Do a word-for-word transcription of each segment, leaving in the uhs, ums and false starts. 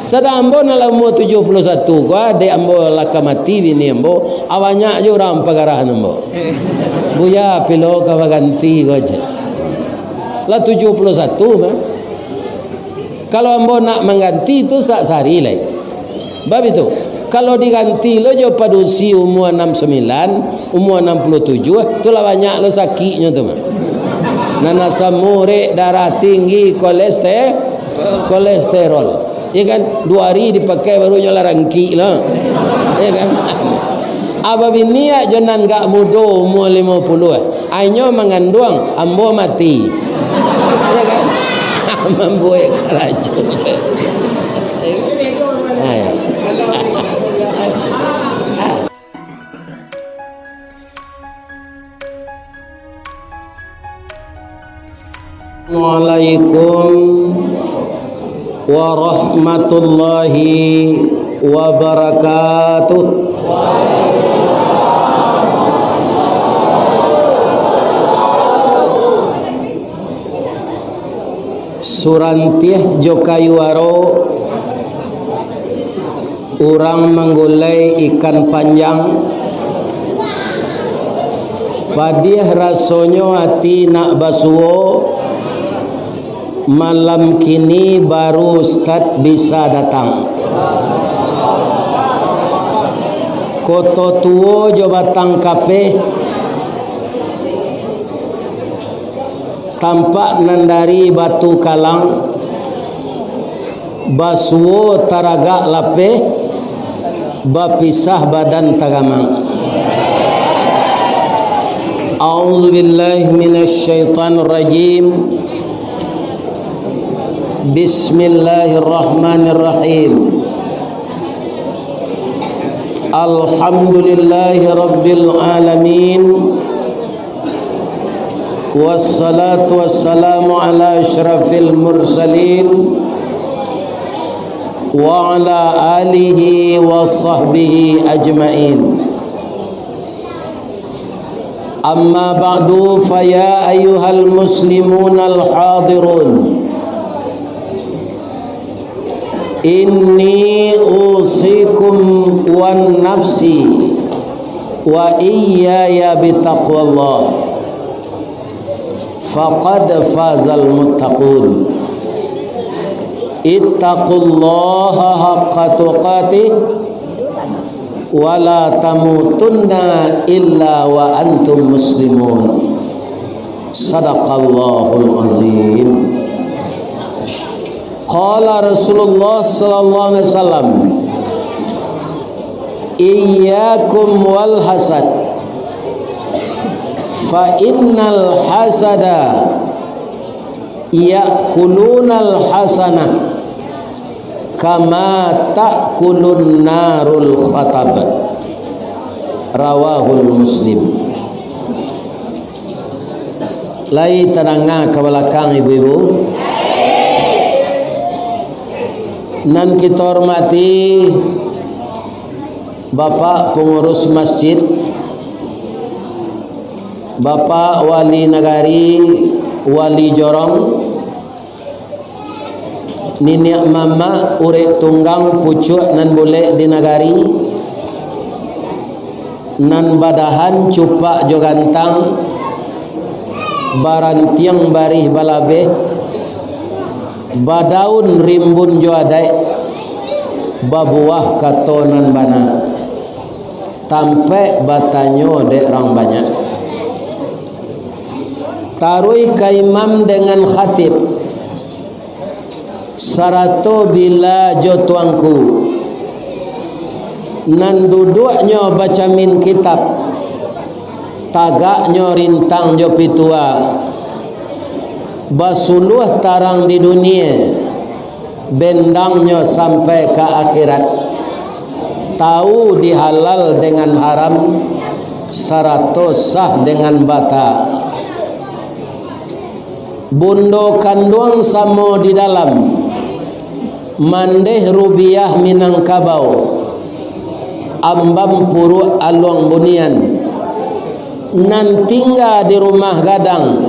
Sadang ambo nan lah umua tujuah puluah satu ko, adek ambo lah ka mati, bini ambo, a banyak jo urang pagarahan ambo. Buya, pilo ka baganti ko, cek. Lah tujuah puluah satu mah. Kalau ambo nak mangganti tu sa-, sahari lai. Bab itu, kalau diganti lo jo padusi umua anam sambilan, umua anam puluah tujuah, tu lah banyak lo sakiknyo tu mah. Nan asam urek, darah tinggi, koleste-, kolesterol. Ya kan? Duo hari dipakai baru nyo lah rangkik lah. Ya kan? Abah bini jo nan gak mudo umua limo puluah. Inyo manganduang, ambo mati. Ya kan? Mambuek karajo. Hai. Assalamualaikum warahmatullahi wabarakatuh. Surantiah jo kayu aro, urang manggulai ikan panjang, padiah rasonyo ati nak basuo, malam kini baru Ustad bisa datang. Koto Tuo jo Batang Kapeh, tampak nan dari Batu Kalang, basuo taragak lapeh, bapisah badan tagamang. A'udzubillahi minasyaitonirrajim. Bismillahirrahmanirrahim. Alhamdulillahi rabbil alamin. Wassalatu wassalamu ala asyrafil mursalin wa ala alihi wa sahbihi ajmain. Amma ba'du, fa ya ayyuhal muslimunal hadirun. Inni usikum wa nafsi wa iyyaya bitaqwallah. Faqad fazal muttaqun. Ittaqullaha haqqa tuqatih wa la tamutunna illa wa antum muslimun. Sadaqallahul azim. Qala Rasulullah sallallahu alaihi wasallam, "Iyyakum wal hasad, fa innal hasada ya'kulunal hasanah kama ta'kulun narul khatab." Rawahul Muslim. Lai tadanga ka balakang, ibu-ibu? Nan kito hormati Bapak Pangurus Masjid, Bapak Wali Nagari, Wali Jorong, niniak mamak, urek tunggang, pucuak nan bulek di nagari, nan badahan cupak jo gantang, barantiang barih balabeh, badaun rimbun jo adaik, babuah kato nan bana, tampek batanyo dek rang banyak. Taruih ka imam dengan khatib, sarato bila jo tuangku, nan duduaknyo bacamin kitab, tagaknyo rintang jo pitua, basuluah tarang di dunie, bendangnyo sampai ka akhirat, tau di halal dengan haram, sarato sah dengan bata. Bundo kanduang samo di dalam, mandeh rubiah Minangkabau, ambam puruak aluang bunian, nan tingga di rumah gadang,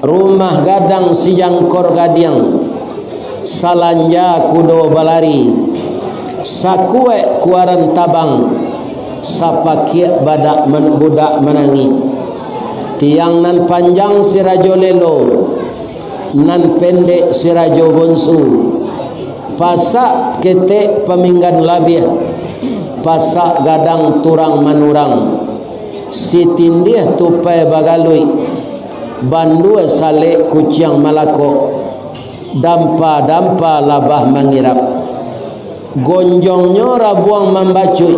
rumah gadang sijangkor gadiang, Salanja kudo balari, sakuek kuaran tabang, sapakiak badak man-, budak manangih. Tiang nan panjang si rajo lelo, nan pendek si rajo bonsu. Pasak ketek paminggan labiah, pasak gadang turang manurang. Sitindih tupai bagaluik, bandua salek kuciang malakok, dampa-dampa labah mangirap. Gonjongnyo rabuang mambacuik,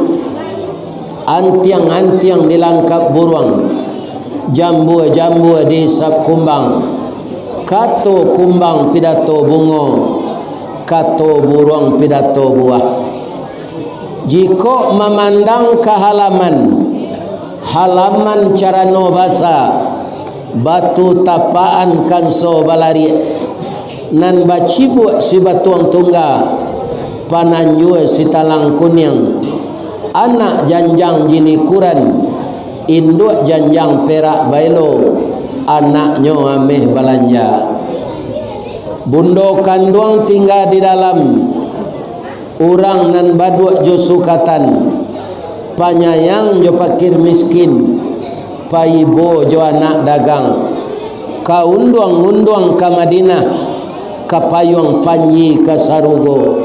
antiang-antiang dilangkap buruang, jambua-jambua diisap kumbang, kato kumbang pidato bungo, kato buruang pidato buah. Jikok mamandang ka halaman, halaman carano basa, batu tapaan kanso balariak, nan bacibuak si batuang tungga, pananjua si talang kuniang, anak janjang jinikuran, induak janjang perak baelo, anaknyo ameh balanja. Bundo kanduang tingga di dalam, urang nan baduak jo sukatan, panyayang jo pakir miskin, paibo jo anak dagang, ka unduang-unduang ka Madinah, ka payuang panji ka sarugo,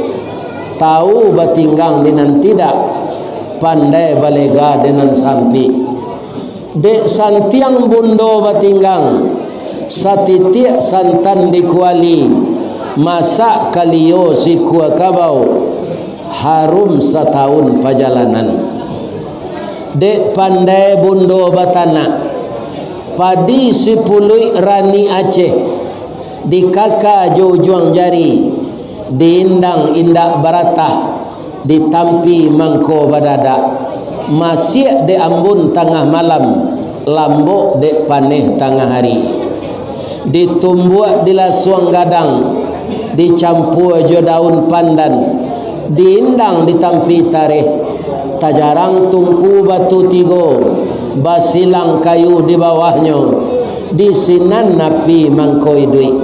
tau batinggang di nan tidak, pandai balega di nan sampik. Dek santiang bundo batinggang, satitiak santan di kuali, masak kalio sikua kabau, harum satahun pajalanan. Dek pandai bundo batanak, padi sipuluik rani Aceh, dikaka jo ujuang jari, diindang indak baratah, ditampi mangko badadak, masiak dek ambun tangah malam, lambok dek paneh tangah ari. Ditumbuak di lasuang gadang, dicampua jo daun pandan, diindang ditampi tareh, tajarang tungku batu tigo, basilang kayu di bawahnyo, di sinan api mangko iduik.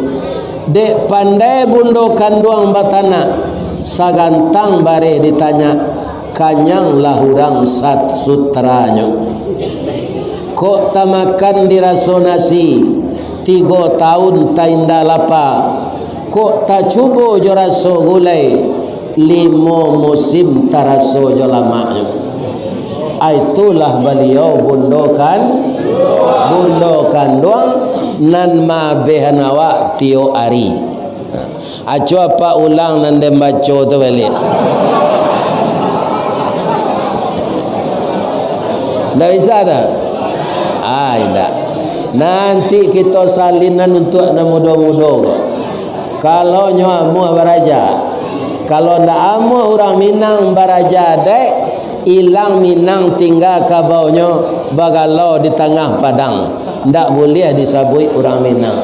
Dek pandai bundo kanduang batanak, sagantang bareh ditanyak, kanyang lah urang sat-, sutranyo. Kok tamakan diraso nasi, tigo taun tainda lapa, kok tacubo jo raso gulai, limo musim taraso jo lamaknyo. Aitulah baliau bundo kan-, bundo kanduang nan maabehan awak tiok ari. Aco apak ulang nan den baco tu baliak. Ndak bisa dah? Ah, indak. Nanti kito salinan untuak nan mudo-mudo ko. Kalau nyo amuah baraja. Kalau ndak amuah urang Minang baraja dek, ilang Minang tingga kabaunyo bagalau di tangah padang. Ndak buliah disabuik urang Minang.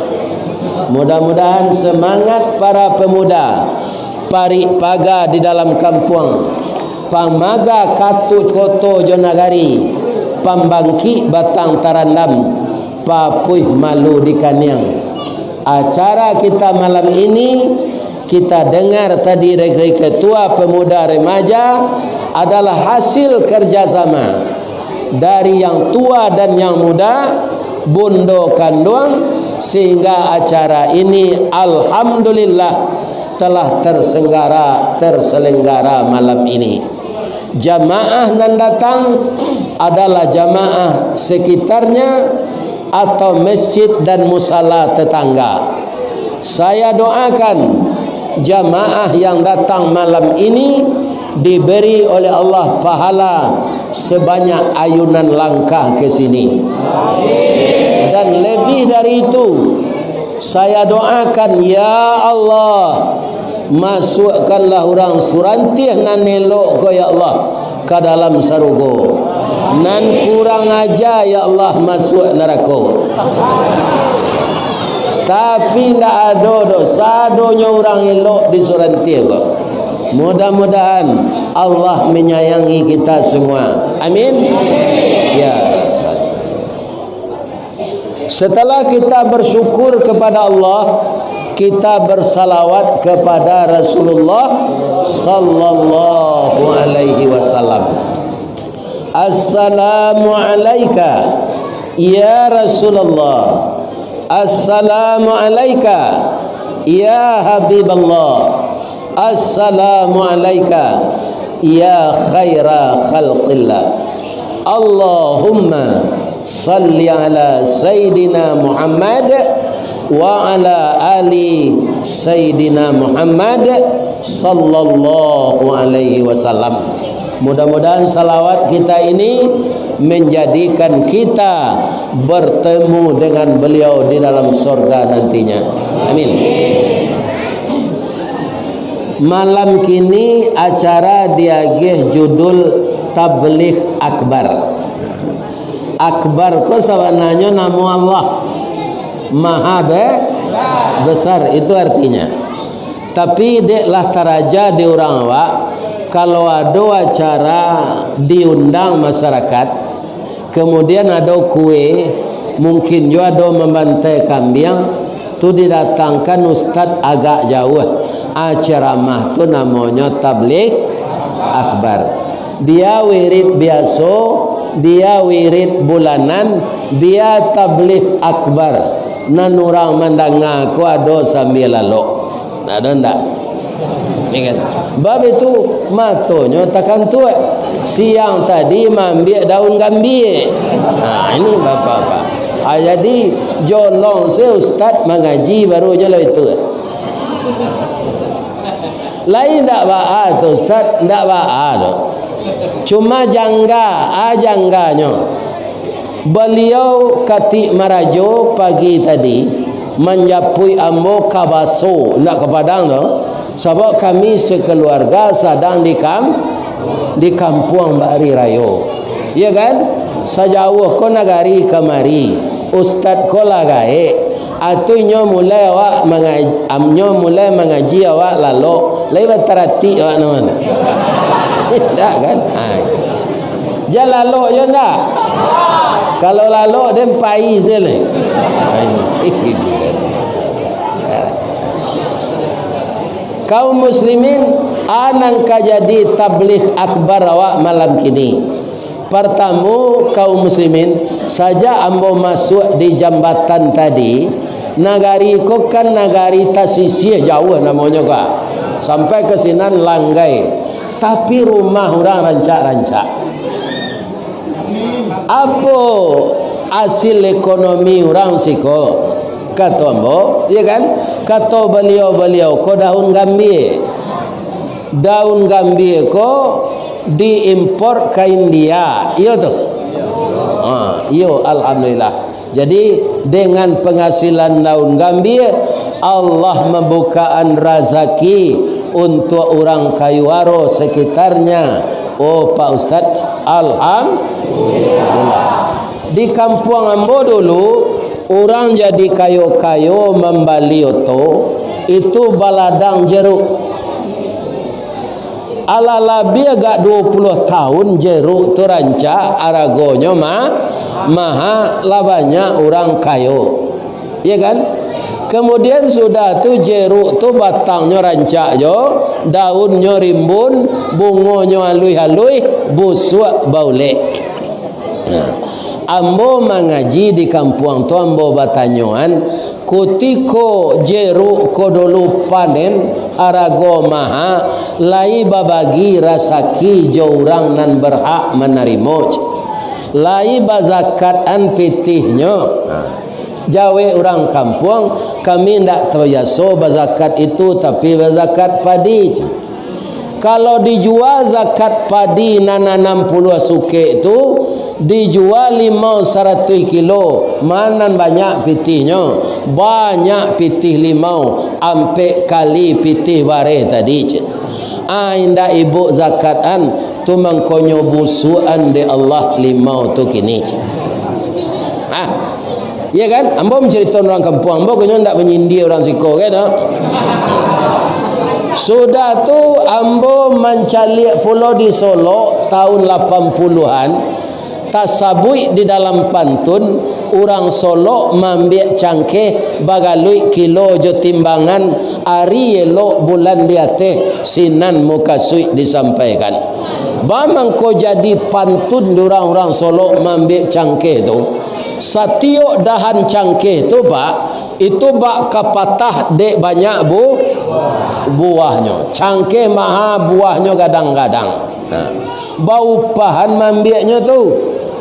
Mudah-mudahan semangat para pemuda, parik paga di dalam kampuang, pamaga katuak koto jo nagari, pambangkik batang tarandam, papuih malu di kaniang. Acara kita malam ini, kita dengar tadi dari Ketua Pemuda Remaja, adalah hasil kerjasama dari yang tua dan yang muda, bundo kanduang, sehingga acara ini, alhamdulillah, telah tersenggara-, terselenggara malam ini. Jamaah nan datang adalah jamaah sekitarnya atau masjid dan musala tetangga. Saya doakan jamaah yang datang malam ini diberi oleh Allah pahala sebanyak ayunan langkah ke sini. Dan lebih dari itu, saya doakan, ya Allah, masukkanlah urang Surantiah nan elok ko, ya Allah, ka dalam sarugo. Nan kurang aja, ya Allah, masuak narako. Tapi ndak ado doh, sadonyo urang elok di Surantiah ko. Mudah-mudahan Allah menyayangi kita semua. Amin. Ya. Setelah kita bersyukur kepada Allah, Kita bersalawat kepada Rasulullah sallallahu alaihi wasallam. Assalamu alaika, ya Rasulullah. Assalamu alaika, ya Habiballah. Assalamu alaika, ya khaira khalqillah. Allahumma salli ala Sayyidina Muhammad wa ala ali Sayyidina Muhammad sallallahu alaihi wasallam. Mudah-mudahan salawat kita ini menjadikan kita bertemu dengan beliau di dalam sorga nantinya. Amin. Malam kini acara diagiah judul Tabligh Akbar. Akbar ko sabananyo namo Allah. Maha be-, besar, itu artinya. Tapi dek lah taraja di urang awak, kalau ado acara diundang masyarakat, kemudian ado kue, mungkin jo ado mambantai kambiang, tu didatangkan ustad agak jauah. Ah, ceramah tu namonyo tabligh akbar. Bia wirid biaso, bia wirid bulanan, bia tabligh akbar. Nan urang mandanga ko ado sambia lalok. Ado ndak? Ya kan? Bab itu, matonyo takantuak. Siang tadi maambiak daun gambia. Nah, ini bapak-bapak. Ah, jadi, jolong se ustad mangaji baru jo lah itu. Lai ndak baa tu, Ustaz? Ndak baa tu. Cuma jangga, ah, jangganyo. Baliau katik marajo pagi tadi, manjapuik ambo ka Baso, ndak ka Padang tu. Sabab kami sakaluarga sadang di kam-, di kampuang bari rayo. Iya kan? Sajauah ko nagari kamari. Ustaz ko lah gaek. Atau inyo mulai awak manga-, am-, inyo mulai mangaji awak lalok, lai bataratik awak naman. Indak kan? Ha. Jan lalok jo ndak? Kalau lalok, den pai se lai. Kaum muslimin, a nan ka jadi tabligh akbar awak malam kini. Partamo, kaum muslimin, sajak ambo masuak di jambatan tadi, nagari ko kan nagari tasisiah jauah namonyo ka. Sampai ka sinan Langgai. Tapi rumah urang rancak-rancak. Apo asil ekonomi urang siko? Kato ambo, iya kan? Kato baliau-baliau ko daun gambia. Daun gambia ko diimpor ka India, iyo tu? Ha, iyo, alhamdulillah. Jadi, dengan penghasilan daun gambia, Allah mambukaan razaki untuak urang Kayu Aro sekitarnya. Oh, Pak Ustaz, alhamdulillah. Di kampuang ambo dulu, urang jadi kayo-kayo mambali oto, itu baladang jeruk. Alah labiah agak duo puluah tahun jeruk tu rancak, aragonyo ma-, maha, lah banyak urang kayo. Iya kan? Kemudian sudah tu jeruk tu batangnyo rancak jo, daunnyo rimbun, bungonyo aluih-aluih, busuak baulek. Nah, ambo mangaji di kampuang tu, ambo batanyoan, kutiko jeruk ko dulu panen, arago maha, lai babagi rasaki jo urang nan berhak manarimo, lai bazakakan pitihnyo. Nah, jawek urang kampuang, kami ndak tabiaso bazakat itu, tapi bazakat padi. Kalau dijua zakat padi nan anam puluah sukek tu, dijua limau saratuih kilo, ma nan banyak pitihnyo? Banyak pitih limau, ampek kali pitih bareh tadi, cek. Ah, indak ibuk zakat an, tu mangkonyo busuak an dek Allah limau tu kini, cek. Ah. Iya kan? Ambo mancarito urang kampuang, ambo konyo ndak manyindia urang siko, kan, no? Sudah tu, ambo mancaliak pulo di Solok tahun lapan puluhan, tasabuik di dalam pantun, Urang Solok maambiak cangkeh, bagaluik kilo jo timbangan, ari elok bulan di ateh, sinan mukasuik disampaikan. Ba mangko jadi pantun di urang-urang Solok maambiak cangkeh tu. Satiok dahan cangkeh tu, Pak, itu bak kapatah dek banyak bu-, buahnyo. Cangkeh maha, buahnyo gadang-gadang. Nah, baupahan maambiaknyo tu.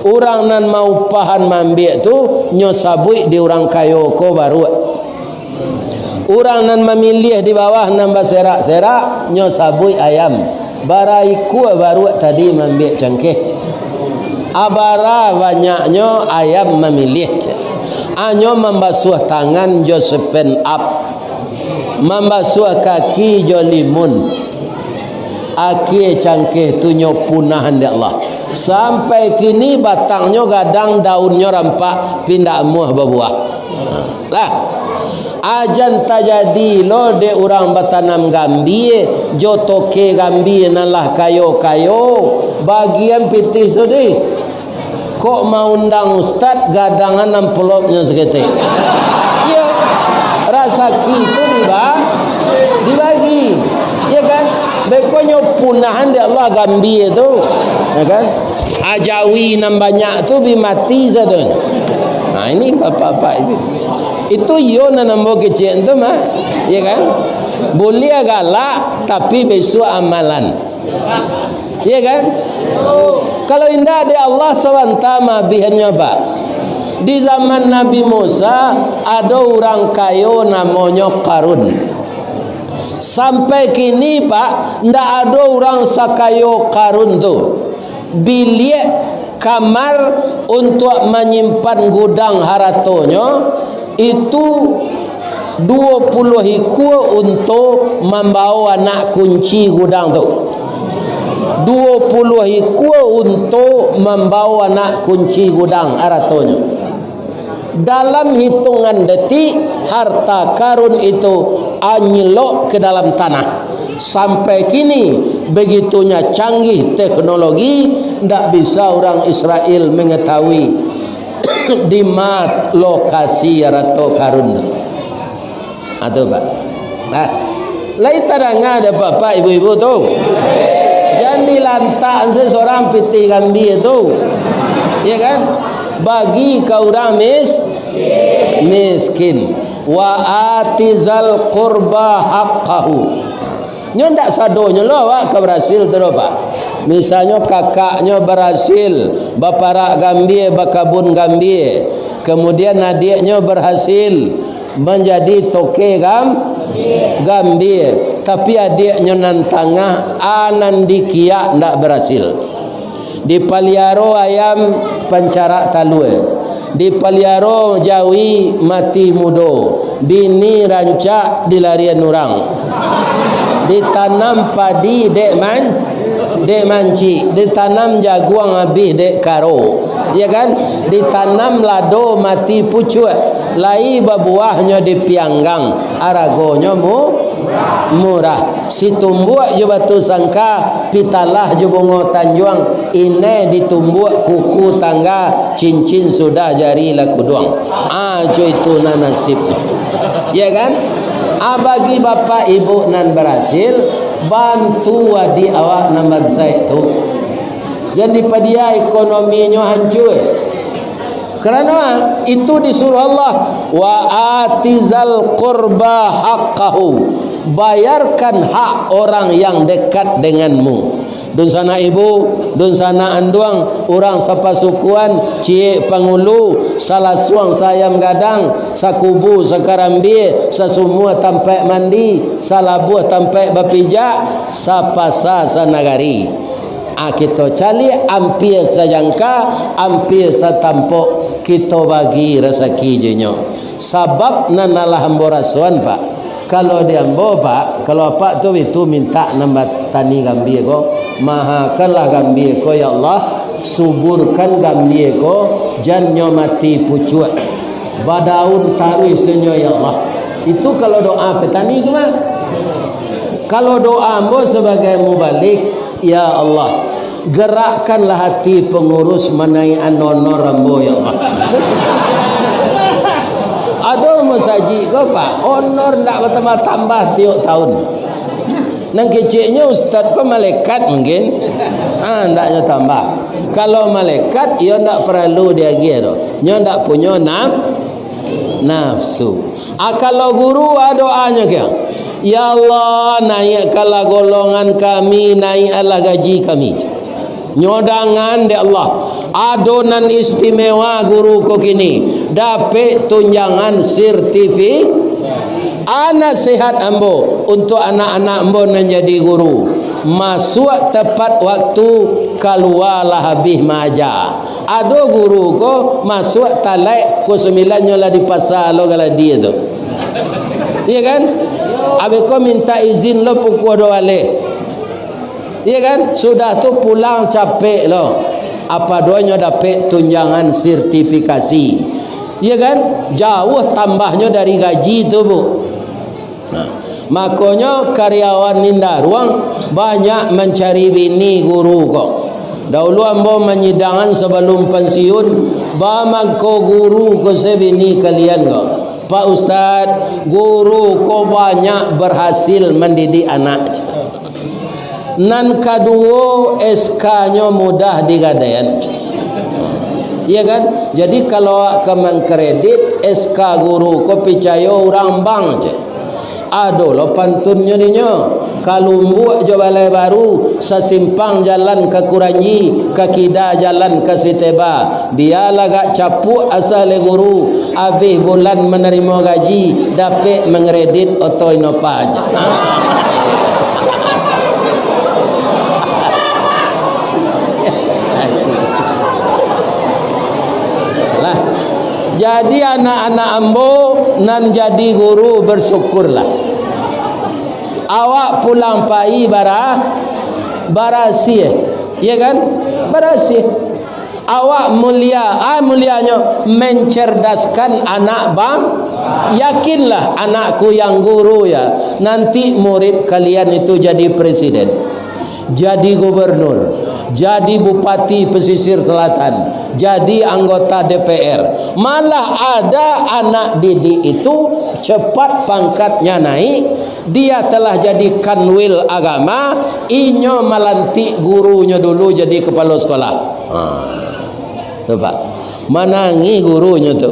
Urang nan maupahan maambiak tu, nyo sabuik di urang kayo ko baruak. Urang nan mamiliah di bawah nan baserak-serak, nyo sabuik ayam. Bara ikua baruak tadi maambiak cangkeh? Abara banyaknyo ayam mamiliah. Anyo mambasuah tangan jo sepen up. Mambasuah kaki jo limun. Akie cangkeh tu nyo punahan dek Allah. Sampai kini batangnyo gadang, daunnyo rampak, pindak amuah babuah. Lah, ajan tajadi lo dek urang batanam gambie, jo toke gambie nan lah kayo-kayo, bagian pitih tu dih. Kok maundang ustad, gadangan amplopnyo saketek. Iyo, rasaki tu diba-, dibagi. Iyo kan? Bekonyo punahan dek Allah gambie tu. Iyo kan? Ajawi nan banyak tu bi mati sadonyo. Nah, ini bapak-bapak itu. Itu iyo nan ambo kecek tu mah. Iyo kan? Buliah galak, tapi bisuak amalan. Iya kan? Kalau indak dek Allah, sabanta mah abihannyo, Pak. Di zaman Nabi Musa, ado urang kayo namonyo Karun. Sampai kini, Pak, ndak ado urang sakayo Karun tu. Biliak kamar untuak manyimpan gudang haratonyo, itu duo puluah ikua unto mambao anak kunci gudang tu. Duo puluah ikua unto mambao anak kunci gudang haratonyo. Dalam hitungan detik, harta karun itu anyelok ke dalam tanah. Sampai kini, begitunya canggih teknologi, ndak bisa urang Israel mengetahui di ma lokasi harato karun tu. Ha, tu, Pak. Nah, lai tadanga dek Bapak, Ibu-ibu tu? Jan dilantak se sorang pitih gambia tu. Ya kan? Bagi ka urang mis-, miskin. Wa atizal qurba haqqahu. Nyo ndak sadonyo lo awak ka barasil tu doh, Pak. Misalnyo kakaknyo barasil baparak gambia, bakabun gambia, kemudian adiaknyo barasil manjadi toke gam-, gambia, tapi adiaknyo nan tangah, a nan dikiak ndak barasil. Dipaliaro ayam pancarak talua, dipaliaro jawi mati mudo, bini rancak dilarian urang. Ditanam padi dek man-, dek mancik, ditanam jaguang abih dek karo, ya kan? Ditanam lado mati pucuak, lai babuahnyo dipianggang, aragonyo mu-, murah. Situmbuak jo batu sangka, pitalah jo bungo tanjuang, inai ditumbuak kuku tangga, cincin sudah jari lah kuduang. Ah, co itu nan nasib. Ya kan? Ah, bagi bapak ibu nan barasil, bantu adiak awak nan bansaik tu. Jan dipadia ekonominyo hancua. Karano, ah, itu disuruh Allah, "Wa atizal qurba haqqahu." Bayarkan hak orang yang dekat denganmu. Dunsanak ibu, dunsanak anduang, urang sapasukuan, ciek pangulu, salasuang saayam gadang, sakubu sakarambia, sasumua tampaik mandi, salabuah tampaik bapijak, sapasa sanagari. Ah, kito caliak ampia sajangka, ampia satampok, kito bagi rasaki jo inyo. Sabab nan alah ambo rasoan, Pak. Kalau di ambo, Pak, kalau apak tu itu mintak nan batani gambia ko, mahakanlah gambia ko, ya Allah, suburkan gambia ko, jan nyo mati pucuak. Badaun taruih se nyo, ya Allah. Itu kalau doa petani tu mah. Kalau doa ambo sabagai mubalig, ya Allah, gerakkanlah hati pengurus manaikan honor ambo, ya Allah. Masajik ko, Pak, honor ndak batambah-tambah tiok tahun. Nan keceknyo ustaz ko malaikat mungkin. Ah, ndaknyo tambah. Kalau malaikat, iyo ndak paralu diagiah doh. Nyo ndak punyo naf-, nafsu. Ah, kalau guru, ah, doanyo kio, "Ya Allah, naikkanlah golongan kami, naikkanlah gaji kami." Nyo dangan dek Allah, ado nan istimewa guru ko kini, dapek tunjangan sertifi-, ah, nasihat ambo untuak anak-anak ambo nan jadi guru, masuak tepat waktu, kalualah habih maaja. Ado guru ko masuak talaik, pukua sambilan nyo lah di pasa lo galadi tu. Iya kan? Abih ko minta izin lo pukua duo baleh. Iya kan? Sudah tu pulang capek lo. Apa duonyo dapek tunjangan sertifikasi. Iya kan? Jauah tambahnyo dari gaji tu, Bu. Nah, makonyo karyawan Nindaruang banyak mancari bini guru ko. Dahulu ambo manyidangan sabalum pansiun, ba mangko guru ko se bini kalian ko. "Pak Ustaz, guru ko banyak berhasil mandidik anak." Nan kaduo, S K-nyo mudah digadaian. Iya kan? Jadi, kalau awak ka mangkredit, S K guru ko picayo urang bank je. Ado lo pantunnyo dinyo, "Kalumbuak jo Balai Baru, sasimpang jalan ka Kuranji, ka kida jalan ka Siteba." Bialah agak capuak asa leh guru, abih bulan manarimo gaji, dapek mangkredit oto Innova je. Lah. Jadi anak-anak ambo nan jadi guru, bersyukurlah. Awak pulang pai bara-, barasiah. Iya kan? Barasiah. Awak mulia, ah, mulianyo mencerdaskan anak bang-, yakinlah anakku yang guru ya, nanti murid kalian itu jadi presiden, jadi gubernur, jadi bupati pesisir selatan, jadi anggota D P R. Malah ada anak didik itu cepat pangkatnya naik, dia telah jadi kanwil agama, inyo malantik gurunyo dulu jadi kepala sekolah. Ha. Nampak? Manangih gurunyo tu.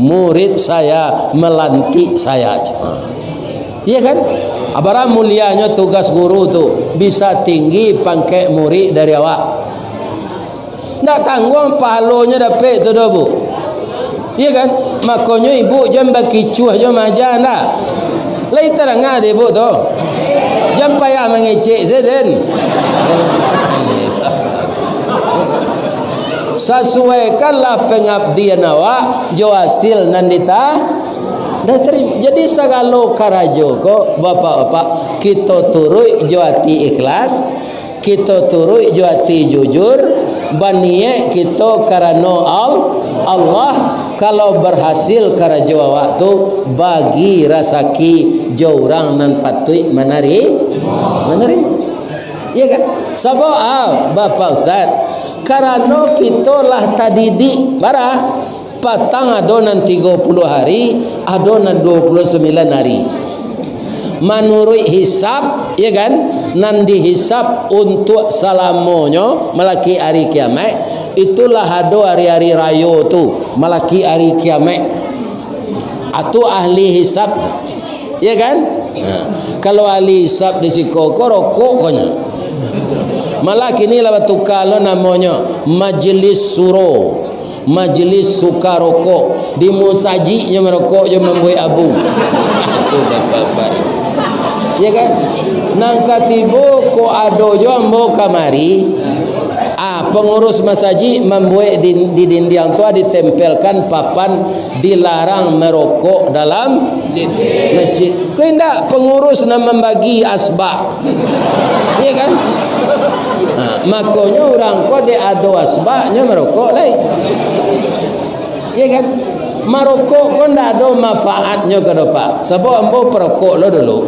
"Murid saya melantik saya." Ha. Iya kan? Abarah mulianyo tugas guru tu, bisa tinggi pangkek murid dari awak. Ndak tangguang pahalonyo dapek tu doh, Bu. Iya kan? Makonyo ibu jan bakicuah jo maaja ndak. Lai tarang dek ibu tu. Jan payah mangecek se den. Sasuaikanlah pangabdian awak jo hasil nan dita-, ditarimo. Jadi sagalo karajo ko, bapak-bapak, kito turuik jo ati ikhlas, kito turuik jo ati jujur, baniaik kito karano Al-, Allah. Kalau barhasil karajo awak tu, bagi rasaki jo urang nan patuik manari-, manarimo. Iya kan? Sabab, ah, Bapak Ustaz, karano kito lah tadidik, bara? Patang ado nan tigo puluah hari, ado nan duo puluah sambilan hari. Manuruik hisab, ya kan, nan dihisab untuak salamonyo malaki ari kiamaik, itulah ado ari-ari rayo tu, malaki ari kiamaik. Atu ahli hisab. Ya kan? Nah, kalau ahli hisab di siko ko rokok ko nyo. Malah kini lah batuka lo namonyo, Majelis Suro, Majelis Suka Rokok. Di musajiknyo marokok jo mambuek abu. Tu bapak-bapak. Ya kan? Nang katibo ko ado jo ambo kamari. Ah, pengurus masajik mambuek di, di dindiang tu ditempelkan papan dilarang merokok dalam masjid. Ko indak pengurus nan mambagi asbak. Iya kan? Ha, makonyo urang ko dek ado asbaknyo marokok lai. Iya kan? Marokok ko ndak ado manfaatnyo ka dopak. Sabab ambo parokok lo dulu.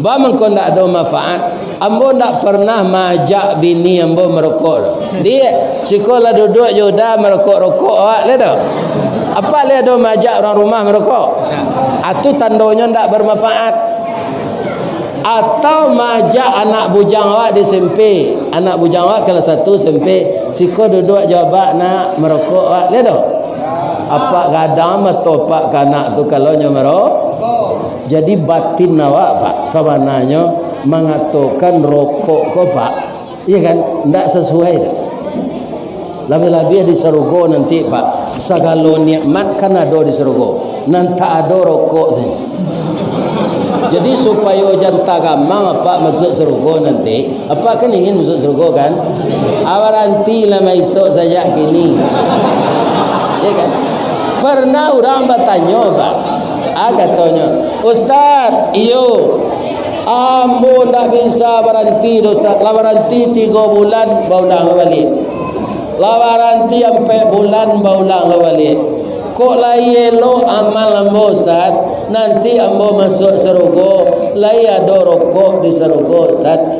Ba mangko ndak ado manfaat. Ambo ndak pernah maajak bini ambo marokok doh. Diak, siko lah duduak jo Uda marokok-rokok awak lai doh. Apak lai ado maajak urang rumah marokok? Ah, tu tandonyo ndak bermanfaat. Atau maajak anak bujang awak di S M P, anak bujang awak kelas satu S M P, "Siko duduak jo abak nak, marokok awak." Lai doh? Apak gadang mato apak ka anak tu kalau nyo marokok. Jadi batin awak, Pak, sabananyo mangatokan rokok ko, Pak, Iya kan? Ndak sasuai doh. Labiah-labiah di sarugo nanti, Pak. Sagalo nikmat kan ado di sarugo. Nan tak ado rokok sajo. Jadi, supayo jan tagamang apak masuak sarugo nanti, apak kan ingin masuak sarugo kan? Ah, barantilah maisok sajak kini. Iya kan? Pernah urang batanyo, Pak. Ah, katonyo, "Ustaz, iyo, ambo ndak bisa baranti doh, Ustaz. Lah baranti tigo bulan, baulang lo baliak. Lah baranti ampek bulan, baulang lo baliak. Kok lai elok amal ambo, Ustaz? Nanti ambo masuak sarugo, lai ado rokok di sarugo, Ustaz."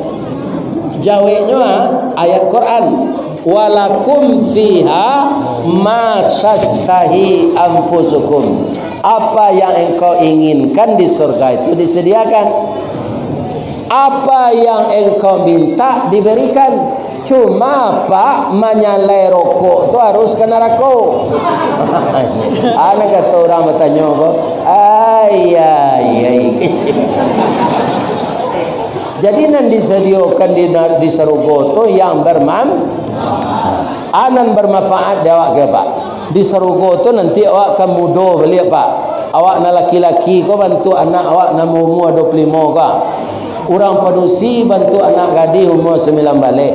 Jaweknyo, ah, ayat Quran, "Walakum fiha ma tastahi anfusukum." Apa yang engkau inginkan di surga itu disediakan. Apa yang engkau minta diberikan. Cuma, Pak, manyalai rokok tu harus ka narako. Ana kato urang batanyo ko, ai, ai, ai. Jadi, nan disadiokan di, di sarugo tu yang berman-, ah, nan bermanfaat di awak ke, Pak. Di sarugo tu nanti awak ka mudo baliak, Pak. Awak nan laki-laki ko bantuak anak awak nan umua duo puluah limo ko. Urang padusi bantuak anak gadih umua sambilan baleh.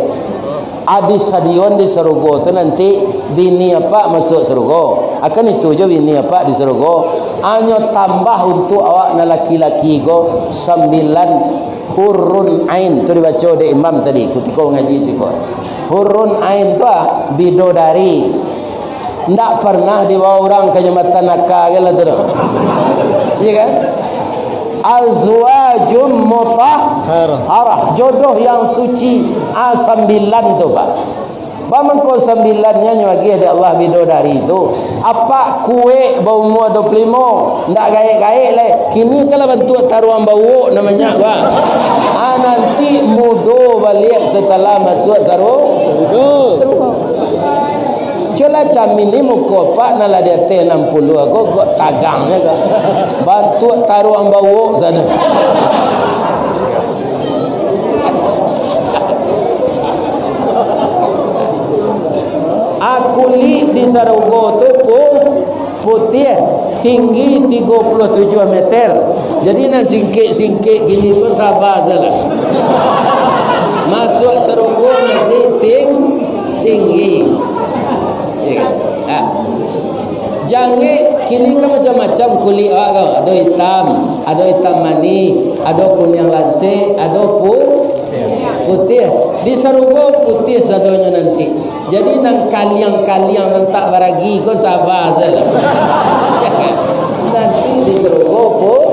Adi sadion di sarugo tu nanti bini apak masuak sarugo. Akan itu jo bini apak di sarugo. Hanyo tambah untuak awak nan laki-laki ko sambilan hurun ain. Tu dibaco dek imam tadi kutiko mangaji siko. Hurun ain tu, ah, bidodari. Ndak pernah dibawa urang ka Jambatan Naka kan lah tu doh. Iya kan? Azwajum mutahharah. Jodoh yang suci. Ah, sambilan tu, Pak. Bamangko sambilannyo nyo agiah dek Allah bidodari tu. Apak kuek baumua duo puluah limo, ndak gaek-gaek lai. Kini kan lah bantuak taruang bauak namonyo, Pak. Ah, nanti mudo baliak satalah masuak saru-, sarugo. Cubolah camini muko apak nan lah di ateh anam puluah ko, kok tagangnyo ko. Bantuak taruang bauak sajo. Ah, kulik di sarugo tu pu-, putiah, tinggi tigo puluah tujuah meter. Jadi, nan singkek-singkek kini tu saba sajolah. Masuak sarugo nanti ting-, tinggi. Ya kan? Ah. Jangek kini kan macam-macam kulik awak ko. Ado itam, ado itam manih, ado kuniang lansek, ado pu-, putiah. Di sarugo putiah sadonyo nanti. Jadi, nan kaliang-kaliang nan tak baragi ko saba sajolah. Nanti di sarugo pu-,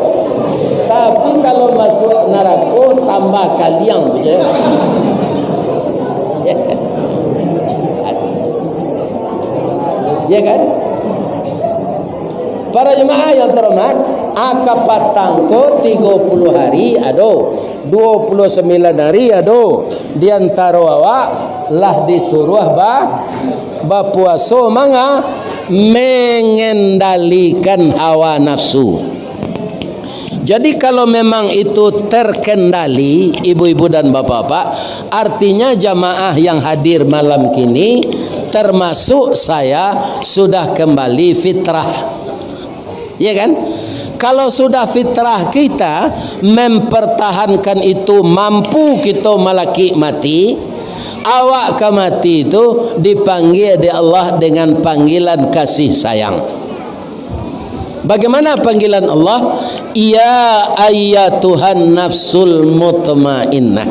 tapi kalau masuak narako, tambah kaliang, picayo. Ya kan? Para jemaah yang terhormat, ah, kapatang ko tigo puluah hari ado, duo puluah sambilan hari ado, di antaro awak lah disuruah ba-, bapuaso manga-, mengendalikan hawa nafsu. Jadi, kalau memang itu terkendali, ibu-ibu dan bapak-bapak, artinya jamaah yang hadir malam kini, termasuk saya, sudah kembali fitrah. Ya kan? Kalau sudah fitrah kita, mempertahankan itu, mampu kita malakik mati, awak ka mati itu dipanggil dek Allah dengan panggilan kasih sayang. Bagaimana panggilan Allah? "Ya ayyatuhan nafsul mutmainnah."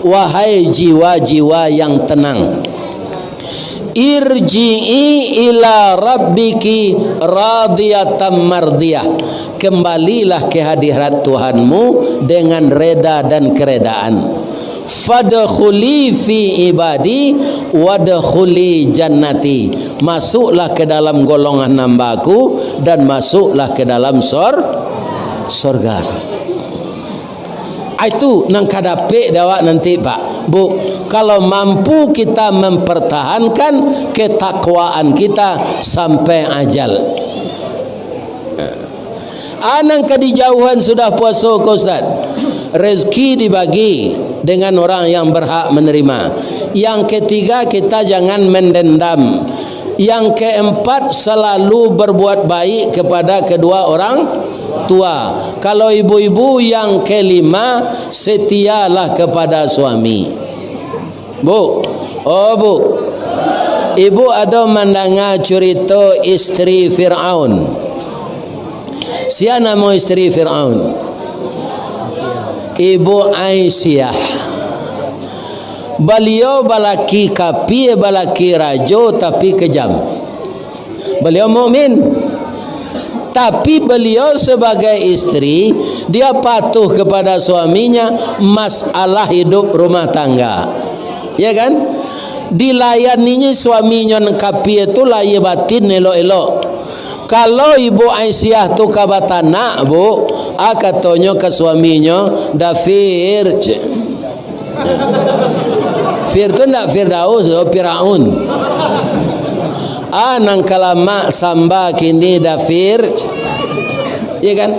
Wahai jiwa-jiwa yang tenang. "Irji'i ila rabbiki radiyatan mardiyah." Kembalilah ke hadirat Tuhanmu dengan reda dan keredaan. "Fadkhuli fi ibadi wadkhuli jannati." Masuklah ke dalam golongan hamba-Ku dan masuklah ke dalam sor-, sorga. Ah, itu nan ka dapek dek awak nanti, Pak. Bu, kalau mampu kita mempertahankan ketakwaan kita sampai ajal. Ah, nan ka dijauhan sudah puaso ko, Ustaz. Rezeki dibagi dengan orang yang berhak menerima. Yang ketiga, kita jangan mendendam. Yang keempat, selalu berbuat baik kepada kedua orang tua. Kalau ibu-ibu, yang kelima, setialah kepada suami. Bu, oh, Bu, ibu ado mandanga curito isteri Firaun? Sia namo isteri Firaun? Ibu Aisyah. Baliau balaki kapie, balaki rajo, tapi kejam. Beliau mukmin. Tapi beliau sebagai isteri, dia patuh kepada suaminya, masalah hidup rumah tangga. Ya kan? Dilayani suaminyo nan kapie tu lahia batin elok-elok. Kalau Ibu Aisyah tu ka batanak, Bu, ah, katonyo ka suaminyo, "Dafir," cek. Fir tu ndak Firdaus, oh, Firaun. Ah, nan ka lamak samba kini, Dafir. Ya kan?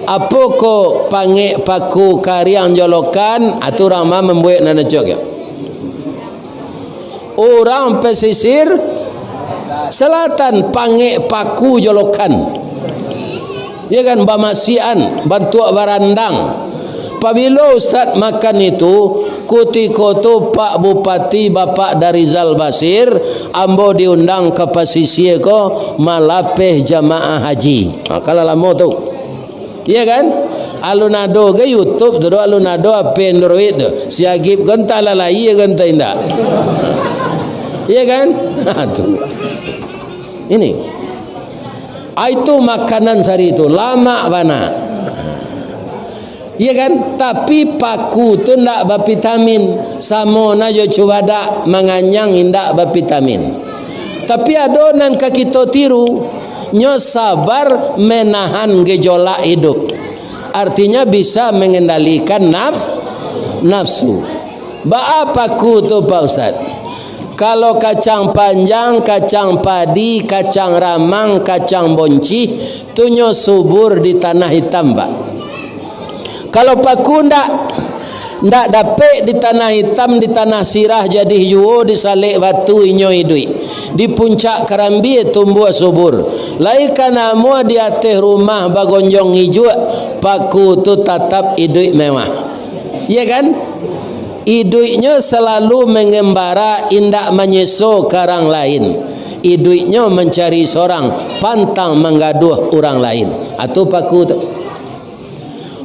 Apo ko pangek paku kariang jolokan, ah, tu urang mah mambuek nan acok yo. Urang pesisir selatan pangek paku jolokan. Ya kan, bamasiakan, bantuak barandang. Pabilo Ustaz makan itu, kutiko tu Pak Bupati, Bapak Darizal Basir, ambo diundang ka pasisia ko malapeh jamaah haji. Ha, kalau lamo tu. Iya kan? Alun ado ka YouTube tu doh, alun ado H P Android tu. Si Agib ko antah lah lahia ko antah indak. Iya kan? Ha, tu. Ini. Ah, itu makanan sari tu, lamak bana. Iya kan? Tapi paku tu ndak bavitamin, samo na jo cubadak, manganyang indak bavitamin. Tapi ado nan ka kito tiru, nyo sabar menahan gejolak iduik. Artinya bisa mengendalikan naf-, nafsu. Baa paku tu, Pak Ustaz? Kalau kacang panjang, kacang padi, kacang ramang, kacang boncih, tu nyo subur di tanah itam, Pak. Kalau paku ndak, ndak dapek di tanah itam, di tanah sirah, jadi juo di salek batu inyo iduik. Di puncak karambia tumbuah subur. Lai ka namuah di ateh rumah bagonjong ijuak, paku tu tatap iduik mewah. Iya kan? Iduiknyo salalu mangambara, indak manyeso ka urang lain. Iduiknyo mancari sorang, pantang manggaduah urang lain. Atu paku tu.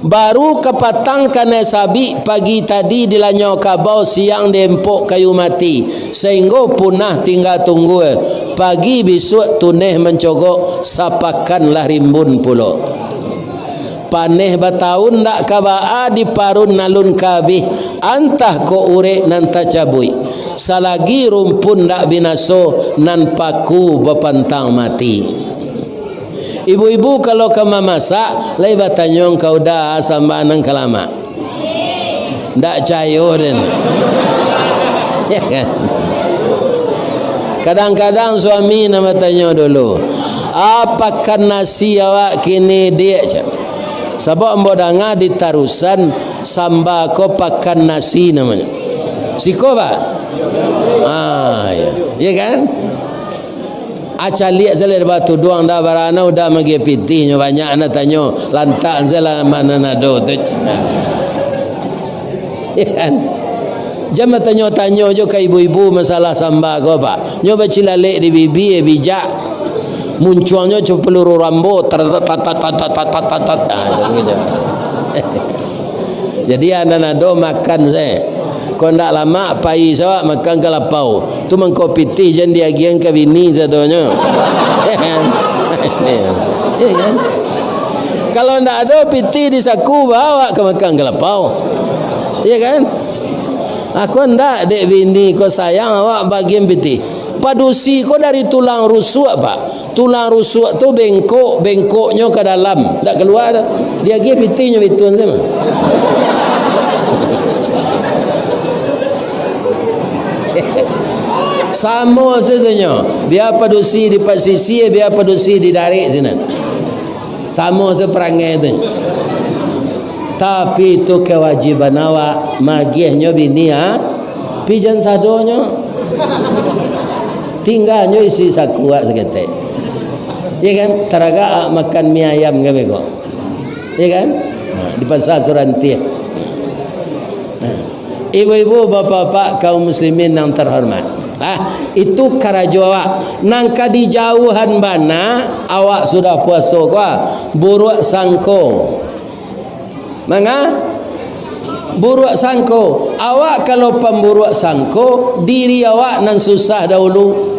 Baru kapatang kanai sabik, pagi tadi dilanyau kabau, siang diempok kayu mati, sainggo punah tingga tunggua, pagi bisuak tuneh mancogok, sapakan lah rimbun pulo. Paneh bataun ndak ka baa, diparun alun ka abih, antah kok urek nan tacabuik. Salagi rumpun ndak binaso, nan paku bapantang mati. Ibu-ibu kalau ka mamasak, lai batanyo ka uda samba nan ka lamak. Ndak cayo den. Ya kan? Kadang-kadang suami nan batanyo dulu, "Apakan nasi awak kini, Diak?" cak. Sabab ambo danga di Tarusan, samba ko pakan nasi namonyo. Siko, Pak? Ah, ya. Ya kan? Acaliak salah batuduang dah barana udah magi pitih nyo banyak anak tanyo lantak salah mana nado tu. Ya kan? Jan batanyo-tanyo jo ka ibu-ibu masalah samba ko, Pak. Nyo bacilalek di bibia, bijak. Muncuangnyo cuma peluru Rambo. Tat, tat, tat, tat, tat, tat, tat, tat, tat. Ah, gitu. Jadi, anak nado makan se. Kok ndak lamak, pai sawak makan kalapau. Tu mangko pitih jan diagiahan ka bini sadonyo. Ya kan? Kalau ndak ado pitih di saku, bawa ka makan kalapau. Ya kan? Aku ndak, dek bini ko sayang awak bagian pitih. Padusi ko dari tulang rusuak, Pak. Tulang rusuak tu bengkok, bengkoknyo ka dalam. Ndak kalua dah. Diagiah pitihnyo bitun sajo. Samo sajo nyo. Bia padusi dipasisia, bia padusi didarek sinan. Samo sajo parangai tu. Tapi itu kawajiban awak, magiahnyo bini, ha? Pi jan sadonyo. Tingganyo isi sakuak saketek. Iya kan? Taragak awak makan mie ayam kan beko. Iya kan? Di Pasar Surantiah. Ibu-ibu, bapak-bapak, kaum muslimin yang terhormat. Ah, itu karajo awak. Nan ka dijauahan bana, awak sudah puaso ko, ah, buruak sangko. Manga? Buruak sangko. Awak kalau pamburuak sangko, diri awak nan susah dahulu.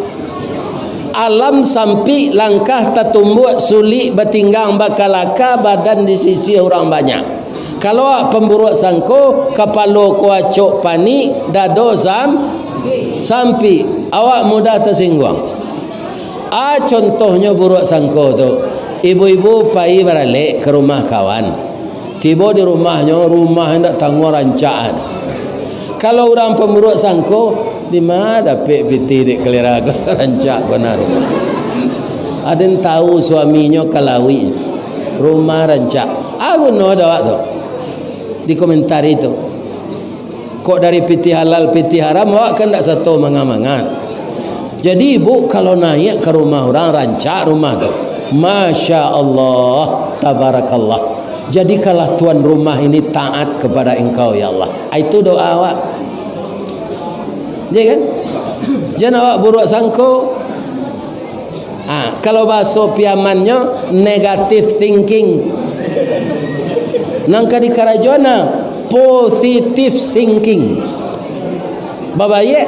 Alam sampik, langkah tatumbuak, sulik batinggang, bakalaka, badan disisiah urang banyak. Kalau awak pamburuak sangko, kapalo ko acok panik, dado sam-, sampik, awak mudah tasingguang. Ah, contohnyo buruak sangko tu, ibu-ibu pai baralek ka rumah kawan. Tibo di rumahnyo, rumah indak tangguang rancak. Kalau urang pamburuak sangko, di ma dapek pitih dek kalera ko sarancak ko na rumah. Aden tahu suaminyo ka lawik, rumah rancak. Ah, guno dek awak tu dikomentari tu. Kok dari pitih halal, pitih haram, awak kan ndak sato manga-manga. Jadi, ibu kalau naiak ka rumah urang, rancak rumah tu. Masya Allah, tabarakallah. Jadikanlah tuan rumah ini taat kepada Engkau, ya Allah. Ah, itu doa awak. Ya kan? Jan awak buruak sangko. Ah, kalau bahaso Piamannyo, negative thinking. Nan ka dikarajoan, nah, positive thinking. Babaiak,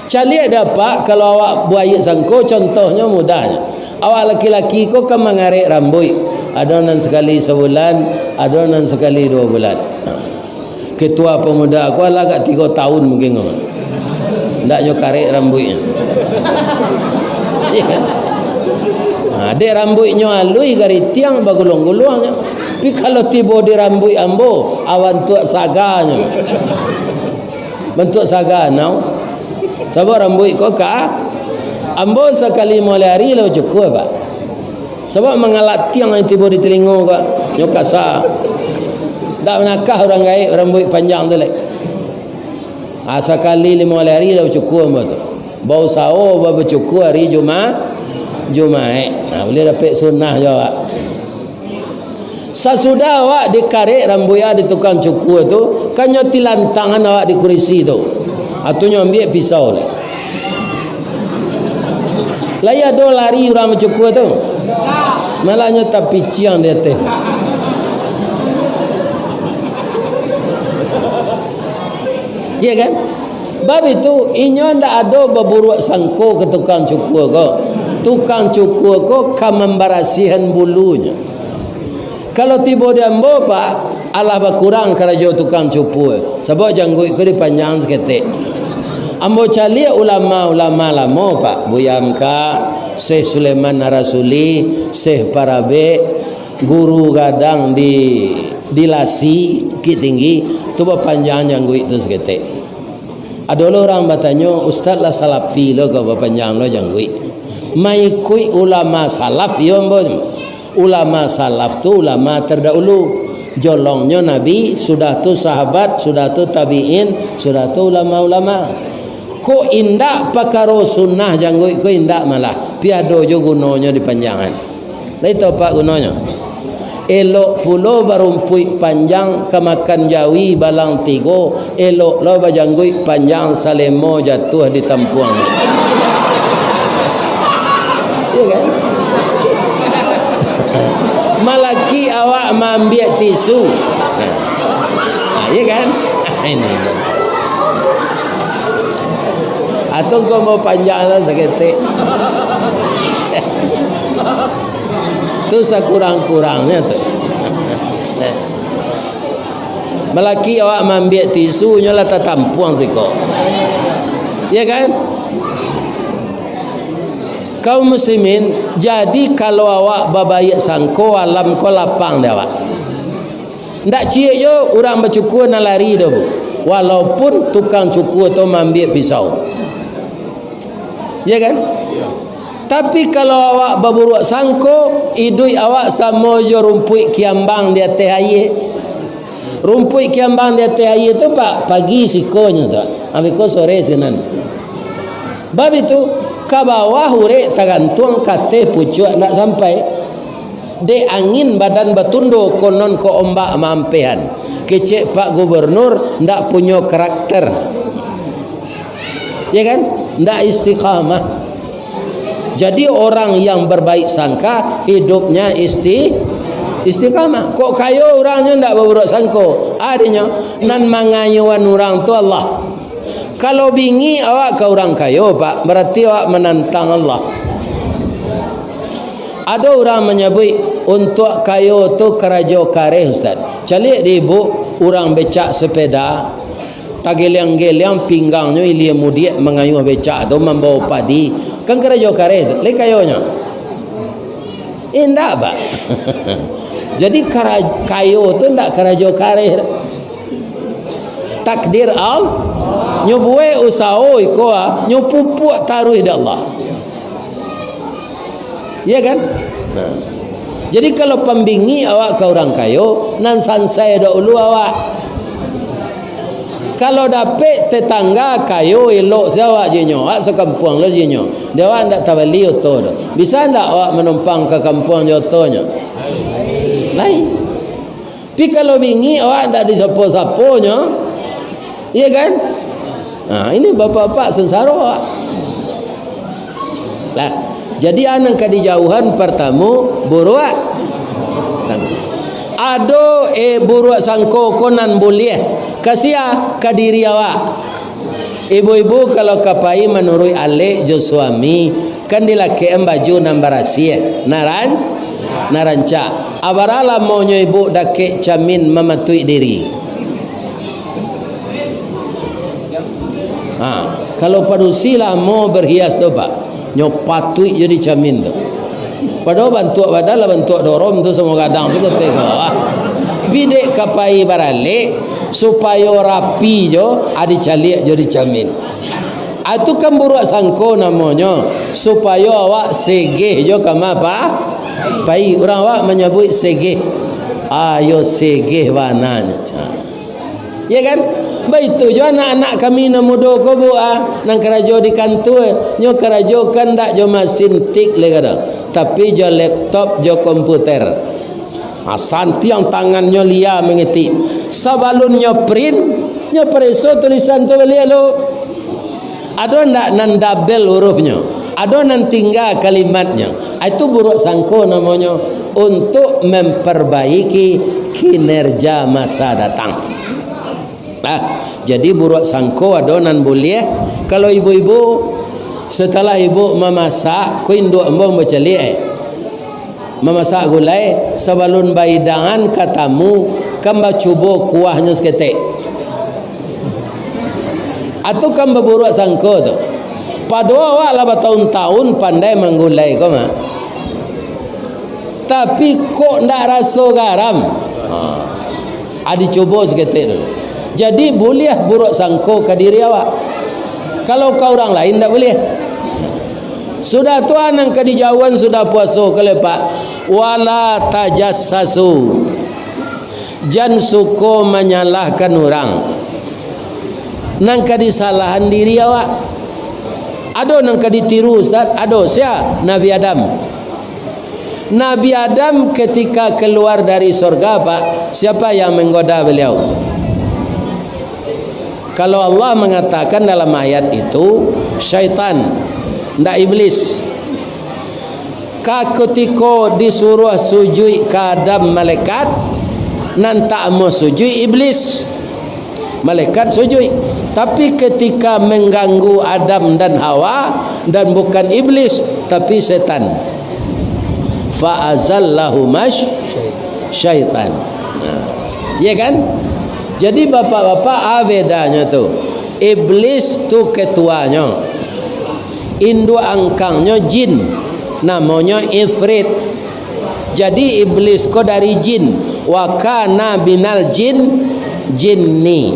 caliak dek Apak, kalau awak buaiak sangko, contohnyo mudah. Awak laki-laki ko kan mangarek rambuik. Ado nan sakali sabulan, ado nan sakali duo bulan. Ketua pemuda ko alah agak tigo tahun mungkin ko. Ndak nyo karek rambuiknyo. Iyo kan? Nah, dek rambuiknyo aluih garitiang baguluang-guluang nyo. Tapi kalau tibo di rambuik ambo, ah, bantuak saganyo. Bantuak saga nau. Sabab rambuik ko ka ambo sakali moleh ari lah bacukua, Pak. Sabab mangalatiang nan tibo di talingo ko, nyo kasa. Ndak manakah urang gaek rambuik panjang tu, lek. Ah, sakali limo ari lah bacukua ambo tu. Bausaho ba-, bacukua ari Juma-, Jumaik. Nah, buliah dapek sunnah jo awak. Sasudah awak dikarek rambuik awak di tukang cukua tu, kan nyo tilantangan awak di kurisi tu. Ah, tu nyo ambiak pisau lai. Lai ado lari urang mancukua tu? Malah nyo tapiciang di ateh. Iya kan? Bab itu, inyo ndak ado baburuak sangko ka tukang cukua ko. Tukang cukua ko ka mambarasiahan bulunyo. Kalau tibo di ambo, Pak, alah bakurang karajo tukang cukua, sabab jangguik ko dipanjang saketek. Ambo caliak ulama-ulama lamo, Pak, Buya Mekak, Syekh Sulaiman Ar-Rasuli, Syekh Parabek, Guru Gadang di, di Lasi, Bukittinggi, tu bapanjang jangguik tu saketek. Ado lo urang batanyo, "Ustaz lah salafi lo ko, bapanjang lo jangguik?" Maikuik ulama salaf, iyo ambo. Ulama salaf tu ulama tardahulu. Jolongnyo Nabi, sudah tu sahabat, sudah tu tabiin, sudah tu ulama-ulama. Kok indak pakaro sunnah jangguik ko indak malah, tapi ado jo gunonyo dipanjangan. Lai tau, Pak, gunonyo? Elok pulo barumpuik panjang ka makan jawi balang tigo, elok lo bajangguik panjang salemo jatuah di tampuang. Iya kan? Malaki awak maambiak tisu. Ha, iya kan? Ini. Atau kau mau panjang lah saketek. Tu sakurang-kurangnyo tu. Malaki awak maambiak tisu, nyo lah tatampuang siko. Ya kan? Kaum muslimin, jadi kalau awak babaiak sangko, alam ko lapang dek awak. Ndak ciek jo urang bacukua nan lari doh, Bu. Walaupun tukang cukua tu maambiak pisau. Ya kan? Tapi kalau awak baburuak sangko, iduik awak samo jo rumpuik kiambang di ateh aia. Rumpuik kiambang di ateh aia tu, Pak, pagi sikonyo tu, abih ko sore sinan. Bab itu, ka bawah urek tagantuang, ka ateh pucuak ndak sampai. Dek angin badan batundo, konon ko ombak maampehan. Kecek Pak Gubernur, ndak punyo karakter. Ya kan? Ndak istiqamah. Jadi, orang yang berbaik sangka, hidupnya isti-, istiqamah. Kok kayo urangnyo ndak baburuak sangko? Adinyo, nan mangayuan urang tu Allah. Kalau bingik awak ka urang kayo, Pak, berarti awak menantang Allah. Ado urang manyabuik, untuak kayo tu karajo kareh, Ustaz. Caliak di ibu, urang becak sepeda, tageliang-geliang pinggangnyo ilia mudiak mangayuah becak tu, mambawa padi. Kan karajo kareh tu, lai kayonyo? Indak, Pak. Jadi, kara-, kayo tu ndak karajo kareh. Takdir Al-, nyo buek usaho iko, ah, nyo pupuak taruih dek Allah. Iya kan? Nah. Jadi, kalau pambingik awak ka urang kayo, nan sansai dahulu awak. Kalau dapek tetangga kayo, elok se awak jo inyo, awak sakampuang lo jo inyo. Dek awak ndak tabali oto tu. Bisa ndak awak manumpang ka kampuang jo otonyo? Lain. Tapi kalau bingik, awak ndak disapo-saponyo, iya kan? Nah, ini bapak-bapak sansaro awak. Lah, jadi a nan ka dijauahan partamo, buruak sangko. Ado, eh, buruak sangko ko nan buliah. Ka sia? Ka diri awak. Ibu-ibu, kalau ka pai manuruik alek jo suami, kan dilakekan baju nan barasiah, naran-, nan rancak. A bara lamonyo ibu dakek camin mamatuik diri? Ha, kalau padusi lamo berhias tu, Pak, nyo patuik jo di camin tu. Padahal bantuak badan lah bantuak dorom tu, samo gadang tu kate ko. Tapi dek ka pai baralek, supayo rapi jo, a dicaliak jo di camin. A tu kan buruak sangko namonyo, supayo awak segeh jo kama pa-, pai. Urang awak manyabuik segeh. Ayo segeh bana nyo. Ya kan? Baitu jo anak-anak kami nan mudo ko, Bu, ah, nan karajo di kantua, nyo karajo kan ndak jo masin tik lai kado, tapi jo laptop, jo komputer. Ah, santiang tangannyo lia mangetik. Sabalun nyo print, nyo pareso tulisan tu baliak lo. Ado ndak nan dabel hurufnyo? Ado nan tingga kalimatnyo? Ah, itu buruak sangko namonyo, untuk memperbaiki kinerja masa datang. Nah, jadi buruak sangko ado nan buliah. Kalau ibu-ibu, setelah ibu mamasak, ko induak ambo bacaliak, eh. Mamasak gulai, sabalun bahidangan ka tamu, kan bacubo kuahnyo saketek. A tu kan baburuak sangko tu. Padahal awak lah batahun-tahun pandai manggulai ko mah. Tapi kok ndak raso garam? Ha. A dicubo saketek dulu. Jadi, buliah buruak sangko ka diri awak. Kalau ka urang lain, ndak buliah. Sudah tu, a nan ka dijauahan sudah puaso, kalau Pak, wala tajassasu. Jan suko manyalahkan urang. Nan ka disalahan diri awak. Ado nan ka ditiru, Ustaz? Ado. Sia? Nabi Adam. Nabi Adam ketika keluar dari sorga, Pak, siapa yang menggoda beliau? Kalau Allah mengatakan dalam ayat itu, syaitan, ndak iblis. Ka kutiko disuruah sujuik ka Adam malaikat, nan tak amuah sujuik iblis. Malaikat sujuik. Tapi ketika mengganggu Adam dan Hawa, dan bukan iblis, tapi setan. Fa azallahuma syaitan. Nah, iya kan? Jadi, bapak-bapak, a bedanyo tu? Iblis tu ketuanyo. Induak angkangnyo jin, namonyo Ifrit. Jadi, Iblis ko dari jin. Wa kana minal jin, jinni.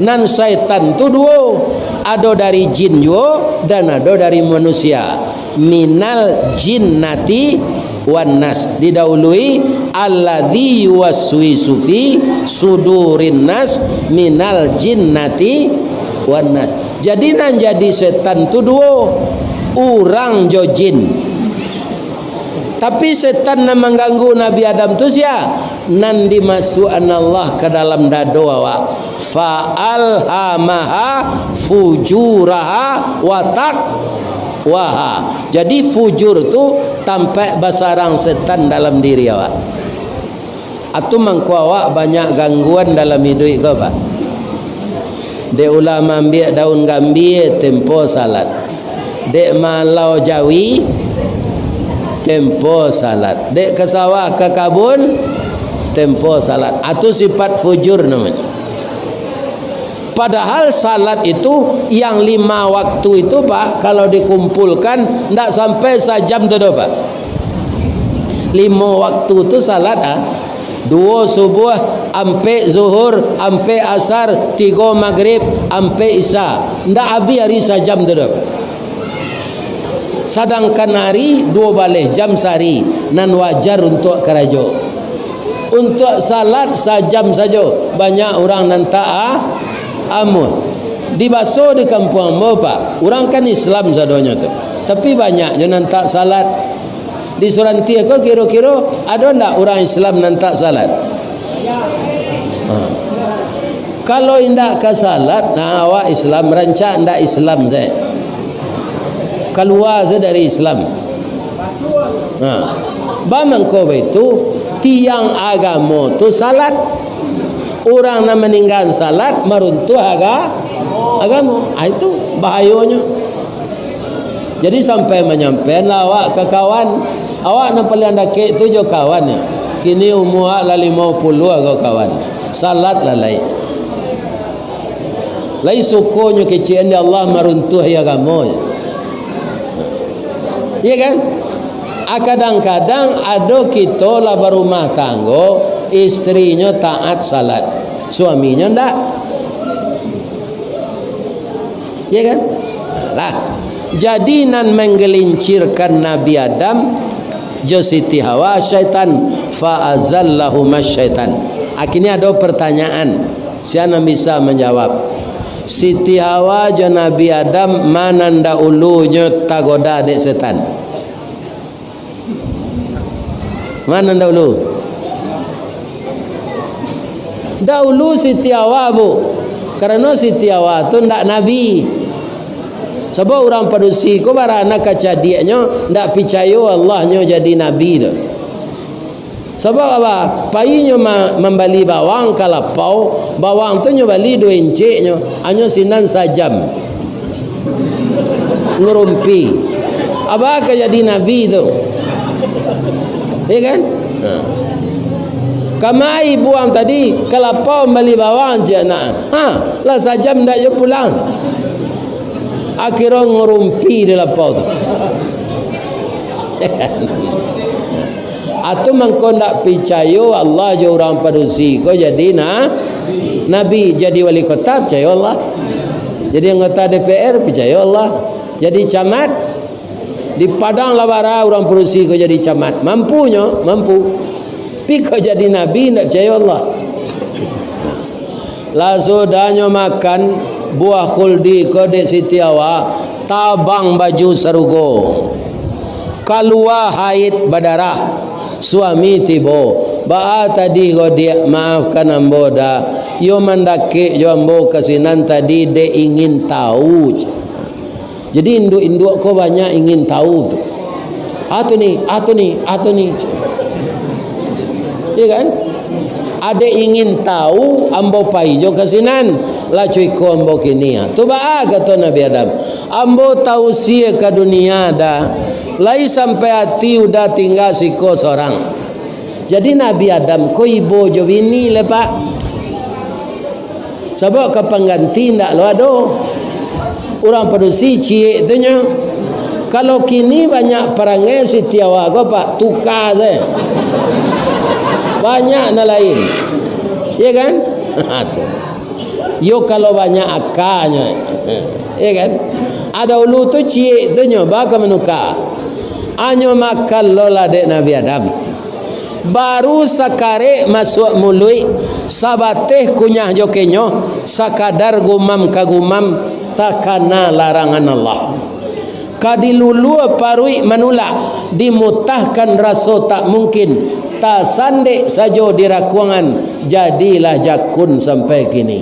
Nan saitan tu duo, ado dari jin juo, dan ado dari manusia. Minal jinnati wan nas. Didahului, alladzi yuwaswisu fi sudurin nas minal jinnati wan nas. Jadi, nan jadi setan tu duo, urang jo jin. Tapi setan nan mangganggu Nabi Adam tu sia? Nan dimasuakan Allah ka dalam dado awak. Fa alhamaha fujuraha wa taqwaha. Jadi, fujur tu tampek basarang setan dalam diri awak. Atu mangko awak banyak gangguan dalam iduik ko, Pak. Dek ulah maambiak daun gambia, tempo salat. Dek maalau jawi, tempo salat. Dek ka sawah, ka kabun, tempo salat. Atu sifat fujur namonyo. Padahal salat itu, yang lima waktu itu, Pak, kalau dikumpulkan, ndak sampai sajam tu doh, Pak. Limo waktu tu salat, ah. Duo subuh, ampek zuhur, ampek asar, tigo magrib, ampek isya. Ndak abih ari sajam tu doh. Sadangkan ari duo baleh jam sahari, nan wajar untuak karajo. Untuak salat sajam sajo, banyak urang nan tak a-, amuah. Di baso di kampuang ambo, Pak, urang kan Islam sadonyo tu, tapi banyak jo nan tak salat. Di Surantiah ko kiro-kiro ado ndak urang Islam nan tak salat? Ha. Kalau indak ka salat, nah, awak Islam rancak ndak Islam sae. Kalua sae dari Islam. Ha. Bamangko baitu, tiang agamo tu salat. Urang nan maninggaan salat maruntuah aga-, agamo. Ah, itu bahayonyo. Jadi, sampai manyampaianlah awak ka kawan. Awak nan paliang dakek tu jo kawan, yo. Kini umua awak lah limo puluah ko, kawan. Salat lah lai. Lai sukonyo kecek dek Allah maruntuah agamo, yo. Iya kan? Ah, kadang-kadang ado kito lah barumah tanggo, istrinyo taat salat, suaminyo ndak. Iya kan? Lah. Jadi, nan manggelincirkan Nabi Adam jo Siti Hawa, syaitan. Fa azallahuma syaitan. Akhirnya ado pertanyaan, sia nan bisa manjawab? Siti Hawa jo Nabi Adam, ma nan daulunyo tagoda dek setan? Ma nan daulu? Daulu Siti Hawa, Bu. Karano Siti Hawa tu ndak nabi. Sabab urang padusi ko baranak kacadiaknyo, ndak picayo Allah nyo jadi nabi tu. Sabab apa? Painyo ma-, mambali bawang ka lapau, bawang tu nyo bali duo inceknyo, anyo sinan sajam. Ngarumpi. Abah ka jadi nabi tu. Ya kan? Ha. Kamai buang tadi, ka lapau mambali bawang, cek anak. Ha, lah sajam ndak jo pulang. Akhirnyo ngarumpi di lapau tu. Atu mangko ndak picayo Allah jo urang padusi ko jadi na-, nabi, jadi wali kota, picayo Allah. Jadi anggota D P R, picayo Allah. Jadi camat, di Padang lah bara urang padusi ko jadi camat. Mampu nyo, mampu. Tapi kok jadi nabi, ndak picayo Allah. Lah sudahnyo makan buah khuldi ko dek Siti Hawa, tabang baju sarugo. Kalua haid badarah. Suami tibo. Baa tadi ko, Diak? Maafkan ambo, Da. Iyo mandakek jo ambo ka sinan tadi dek ingin tahu. Jadi, induak-induak ko banyak ingin tahu tu. Atu ni, atu ni, atu ni. Iya kan? Adek ingin tahu, ambo pai jo ka sinan. Lah cuko ambo kini. Tu baa kato Nabi Adam. Ambo tausia ka dunia, Da. Lai sampai ati udah tingga siko sorang. Jadi, Nabi Adam ko ibo jo bini lai, Pak. Sabab ka pangganti ndak lo ado. Urang padusi ciek tu nyo. Kalau kini banyak parangai si Tiawa ko, Pak, tuka se. Banyak nan lain. Ya kan? Tu. Yo, kalau banyak akanyo. Ya kan? Ado ulu tu ciek tu nyo, ba ka manuka. Anyo makan lo lah dek Nabi Adam. Baru sakarek masuak muluik, sabateh kunyah jo kenyo, sakadar gumam ka gumam, takana larangan Allah. Ka dilulua paruik manulak, dimutahkan raso tak mungkin, tasandek sajo di rakuangan, jadilah jakun sampai kini.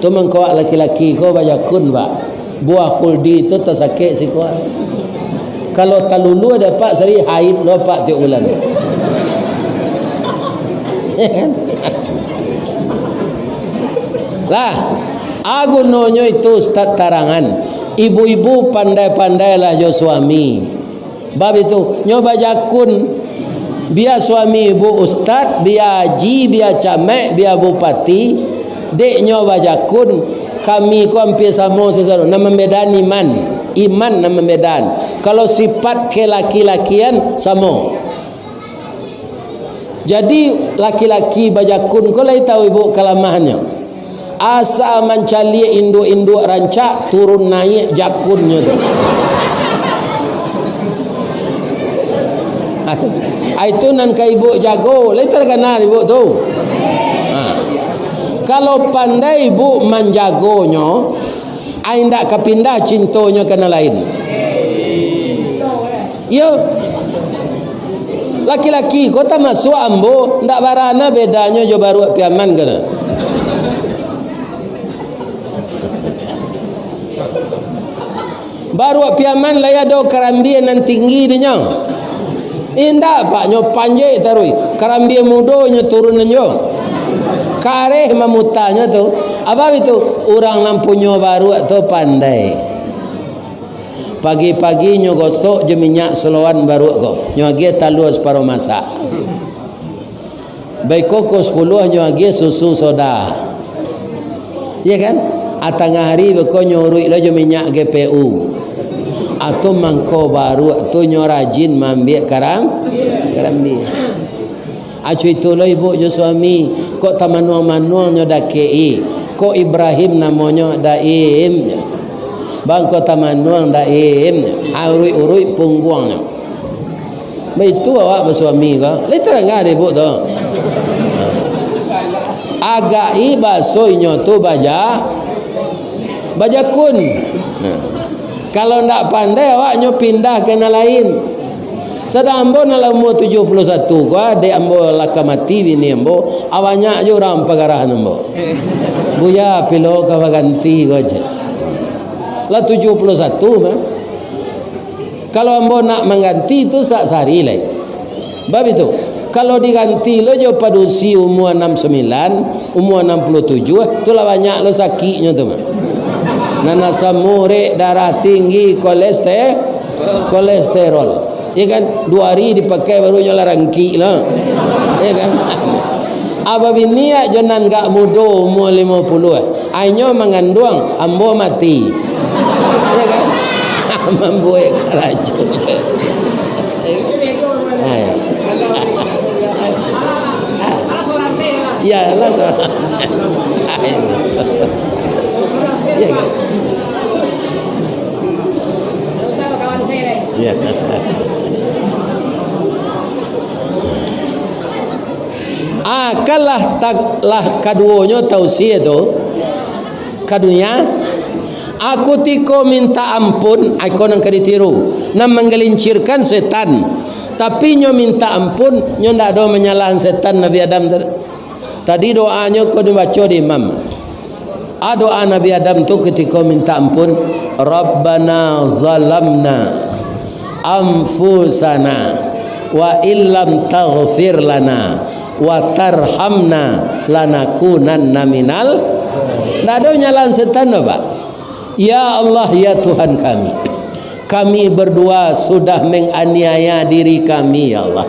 Tu mangko awak laki-laki ko bajakun, Pak. Buah kuldi tu tasakek siko. Kalau talulua dek Apak, sari haid lo Apak tiok bulan. Lah, a gunonyo itu, Ustaz, tarangan. Ibu-ibu pandai-pandailah jo suami. Bab itu, nyo bajakun, bia suami ibu ustad, bia haji, bia camat, bia bupati, dek nyo bajakun, kami ko ampia samo sasaro. Nan mambedaan iman, iman nan mambedaan. Kalau sipat kelaki-lakian, samo. Jadi, laki-laki bajakun ko lai tahu ibu kalamahannyo. Asa mancaliak induak-induak rancak, turun naiak jakunnyo tu. Ah, tu. Ah, itu nan ka ibu jago, lai tarkana ibu tu. Ha. Kalau pandai ibu manjagonyo, ai indak ka pindah cintonyo ka nan lain. Iyo. Laki-laki ko tamasuak ambo, ndak barana bedanyo jo baruak Piaman ko nah. Baruak Piaman lai ado karambia nan tinggi dinyo. Indak, Pak, nyo panjek taruih. Karambia mudo nyo turun nan jo. Kareh mamutanyo tu. Apa itu? Urang nan punyo baruak tu pandai. Pagi-pagi nyo gosok jo minyak soloan baruak ko. Nyo agiah talua saparuah masak. Baiko ko sapuluah nyo agiah susu soda. Ya kan? A tangah hari beko nyo uruik lo jo minyak G P U. Atau mangko baruak tu nyo rajin maambiak karang-, karambia. Acu itu lo ibu jo suami, kok tamanuang-manuang nyo dakek i, kok Ibrahim namonyo Daim. Bang kok tamanuang Daim, uruik-uruik pungguangnyo. Baitu awak basuami ko. Lai tarangah dek ibu tu. Agak i baso inyo tu baja-, bajakun. Nah. Kalau ndak pandai awak nyo pindah ka nan lain. Sadang ambo nan lah umua tujuah puluah satu ko, adek ambo lah ka mati bini ambo, a banyak jo urang pagarahan ambo. Buya pilo ka baganti ko aja. Lah tujuah puluah satu mah. Kalau ambo nak mangganti tu sak sari lai. Bab itu, kalau diganti lo jo padusi umua anam sambilan, umua anam puluah tujuah, tu lah banyak lo sakiknyo tu mah. Nan asam urek, darah tinggi, koleste-, kolesterol. Ya kan? Duo hari dipakai baru nyo lah rangkik lo. Ya kan? Abah bini ak jo nan gak mudo umua limo puluah. Ainyo manganduang, ambo mati. Ya kan? Mambuek karajo. Hai. Ya, lah, sorang. Ya, kan? Ya. Ah, kan lah ta-, lah kaduonyo tausia tu ka dunia. Ah, kutiko minta ampun, ah, iko nan ka ditiru, nan manggalincirkan setan. Tapi nyo minta ampun, nyo ndak ado manyalahan setan Nabi Adam tadi. Tadi doanyo ko dibaco di imam. A, doa Nabi Adam tu kutiko minta ampun, "Rabbana zalamna anfusana wa illam taghfir lana wa tarhamna lanakunanna minal." Ndak ado nyalahan setan doh, Pak. Ya Allah, ya Tuhan kami, kami berdua sudah menganiaya diri kami, ya Allah.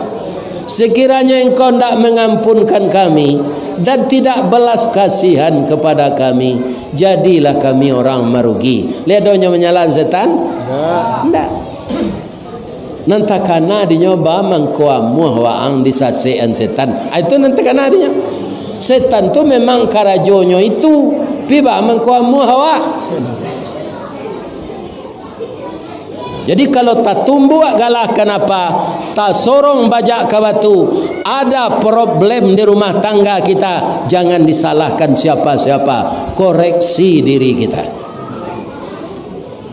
Sekiranya Engkau ndak mengampunkan kami, dan tidak belas kasihan kepada kami, jadilah kami orang marugi. Lai ado nyo manyalahan setan? Ndak. Ndak. Nan takana dinyo ba mangko amuah waang disasekan setan. Ah, itu nan takana dinyo. Setan tu memang karajonyo itu, pi ba mangko amuah awak. Jadi, kalau tatumbuak galah kanapa, tasorong bajak ka batu, ada problem di rumah tangga kita, jangan disalahkan siapa-siapa, koreksi diri kita.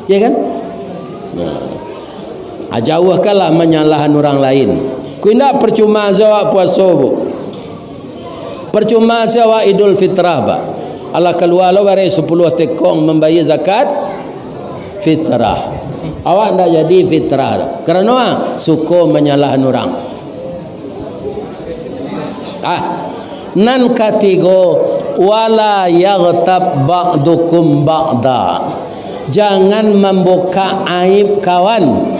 Ya kan? Nah, ah, jauahkanlah manyalahan urang lain. Ku indak percuma se awak puaso, Bu. Percuma se awak Idul Fitrah, Pak. Alah kalua lo bareh sapuluah tekong mambayia zakat fitrah. Awak ndak jadi fitrah doh. Karano ah, suko manyalahan urang. Ah, nan katigo, wala yaghtab ba'dukum ba'da. Jangan mambukak aib kawan.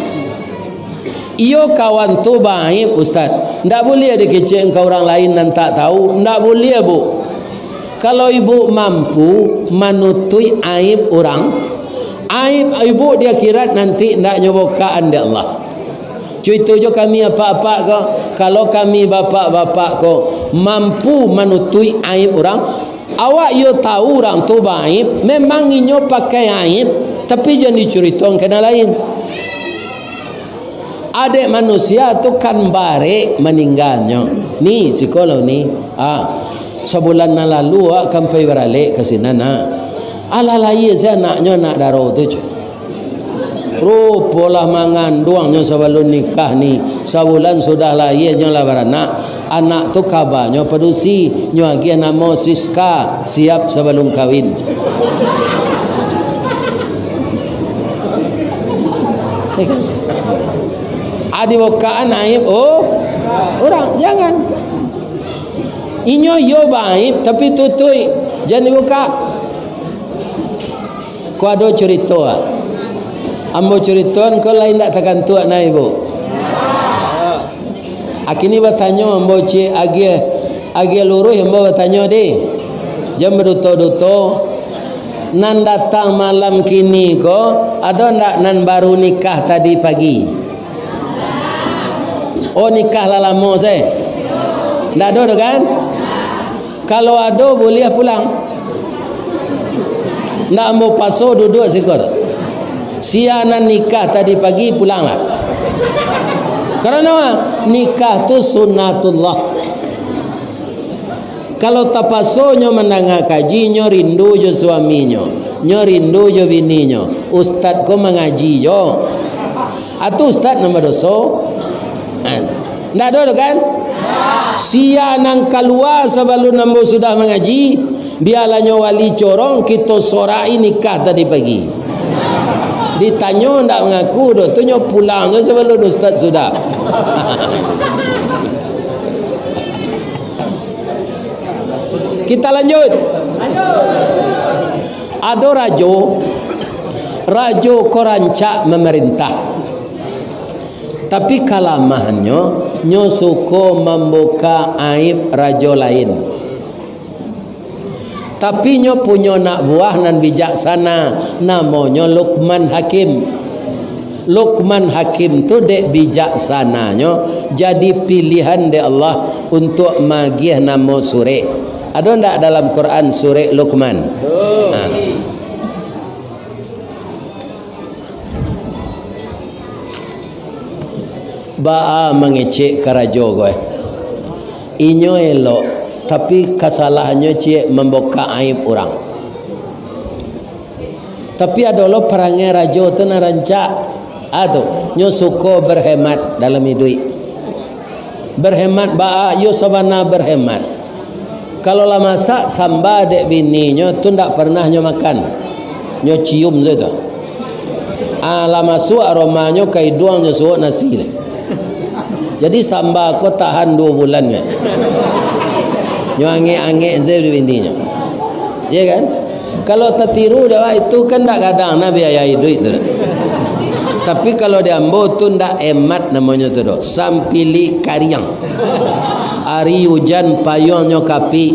Iyo, kawan tu baaib, Ustaz. Ndak buliah dikecek ka urang lain nan tak tahu. Ndak buliah, Bu. Kalau ibu mampu manutuik aib urang, aib ibu di akhirat nanti ndak nyo bukaan dek Allah. Cuito jo kami apak-apak ko, kalau kami bapak-bapak ko mampu manutuik aib urang, awak iyo tahu urang tu baaib, memang inyo pakai aib, tapi jan dicuritoan ka nan lain. Adek manusia tu kan barek maningganyo. Ni, siko lo ni. Ah, sabulan nan lalu awak kan pai baralek ka sinan, ah. Alah lahia se anaknyo, anak daro tu, cu. Rupo lah manganduangnyo sabalun nikah ni. Sabulan sudah lahia nyo lah baranak. Anak tu kabanyo padusi, nyo agiah namo Siska, siap sabalun kawin. Adi bukaan aib, oh, urang, jangan. Inyo iyo baaib, tapi tutuik, jan dibukak. Ko ado curito, ah. Ambo curitoan ko lai ndak takantuak nah, Ibu. Akini batanyo ambo ciek agiah, agiah luruih ambo batanyo deh. Jan baduto-duto. Nan datang malam kini ko, ado ndak nan baru nikah tadi pagi? Oh, nikah lah lamo se. Ndak ado doh kan? Kalau ado, buliah pulang. Ndak ambo paso duduak siko. Sia nan nikah tadi pagi, pulanglah. Karano nikah tu sunnatullah. Kalau tapaso nyo mandanga kaji, nyo rindu jo suaminyo, nyo rindu jo bininyo, ustad ko mangaji jo. Atu ustad nan badoso. Ndak ado tu kan? Sia nan kalua sabalun ambo sudah mangaji, bialah nyo wali corong, kito sorak-i nikah tadi pagi. Ditanyo ndak mangaku doh, tu nyo pulang jo sabalun ustad sudah. Kita lanjut. Ado rajo, rajo ko rancak mamarintah. Tapi kalamahannyo, nyo suko mambuka aib rajo lain. Tapi nyo punyo anak buah nan bijaksana, namonyo Lukman Hakim. Lukman Hakim tu dek bijaksananyo jadi pilihan dek Allah untuak magiah namo surek. Ado ndak dalam Quran surek Lukman? Ha. Baa mangecek ka rajo ko, eh? Inyo elok, tapi kasalahannyo ciek mambukak aib urang. Tapi ado lo parangai rajo tu nan rancak. Ah, tu, nyo suko berhemat dalam iduik. Berhemat baa, iyo sabana berhemat. Kalau lah masak samba dek bininyo tu ndak pernah nyo makan. Nyo cium sajo tu. Ah, lah masuak aromanyo ka iduang, nyo suok nasi lai. Jadi samba ko tahan duo bulan kan. Nyo angek-angek sajo dek bininyo. Iya kan? Kalau tatiru dek awak itu kan ndak gadang nah biaya iduik tu. Tapi kalau di ambo tu ndak hemat namonyo tu doh. Sampilik kariang. Ari ujan payuangnyo kapik.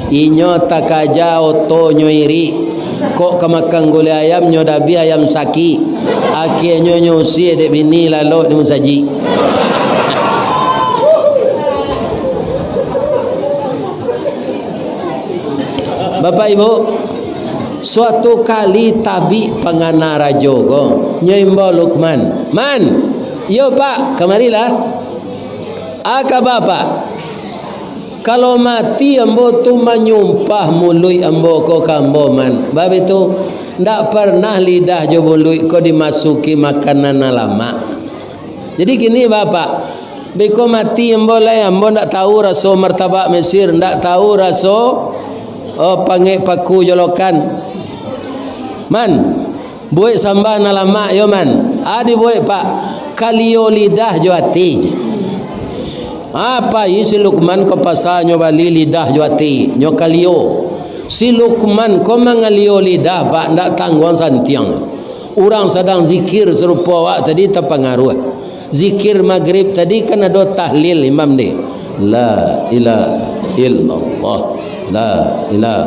Inyo takaja otonyo irik, kok ka makan gulai ayam, nyo dabiah ayam sakik. Akienyo nyo usie dek bini lalok di musajik. Bapak Ibu, suatu kali tabik pangana rajo ko, nyo imbau Lukman, "Man, iyo Pak, kamarilah." "Aka Bapak, kalau mati ambo tu manyumpah muluik ambo ko ka ambo, Man. Bab itu, ndak parnah lidah jo muluik ko dimasuki makanan nan lamak. Jadi kini, Bapak, beko mati ambo lai, ambo ndak tahu raso martabak Mesir, ndak tahu raso, oh, pangek paku jolokan. Man, buek sambah nan lamak yo, Man." "A dibuek, Pak?" "Kalio lidah jo ati." Pai si Lukman ka pasa, nyo bali lidah jo ati, nyo kalio. Si Lukman ko mangalio lidah, Pak, ndak tangguang santiang. Urang sadang zikir sarupo awak tadi tapangaruah. Zikir magrib tadi kan ado tahlil imam deh. La ilaha illallah. La ilaha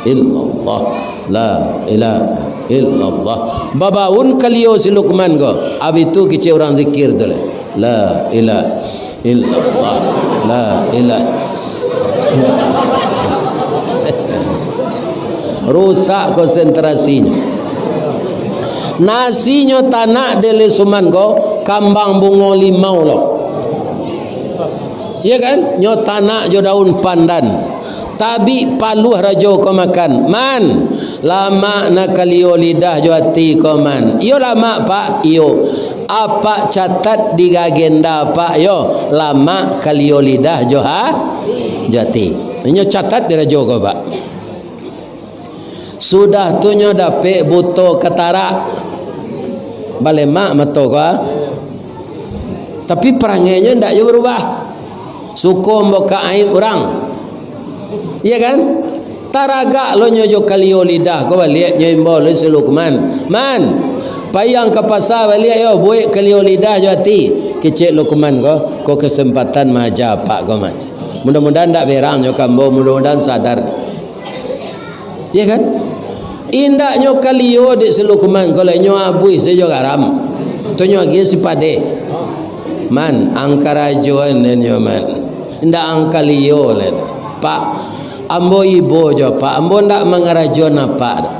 illallah. La ilaha illallah. Babaun kalio si Lukman ko. Abih tu kecek urang zikir tu lah. La ilaha illallah. La ilaha. Rusak konsentrasinyo. Nasinyo tanak dek Lukman ko, kambang bungo limau lo. Iya kan? Nyo tanak jo daun pandan. Tabik paluah rajo ko makan. Man, lamak nan kalio lidah jo ati ko, Man. Iyo lamak, Pak, iyo. Apak catat di agenda Apak yo, lamak kalio lidah jo ha-, jo ati. Inyo catat di rajo ko, Pak. Sudah tu nyo dapek buto katarak. Balemak mato ko, ah. Tapi parangainyo ndak jo barubah. Suko mambukak aib urang. Iya kan? Taragak lo nyo jo kalio lidah ko baliak, nyo imbau lo si Lukman. "Man, paiang ka pasa baliak yo, buek kalio lidah jo ati." Kecek Lukman ko, ko kesempatan maaja apak ko, Mak. Mudah-mudahan ndak berang nyo ka ambo, mudah-mudahan sadar. Iya kan? Indaknyo kalio dek si Lukman, kalau inyo abuih sajo garam. Tu nyo agiah si padeh. Man, ang karajoan den yo, Man. Indak ang kalio lai. Pak, ambo ibo jo, Pak. Ambo ndak mangarajoan apak doh.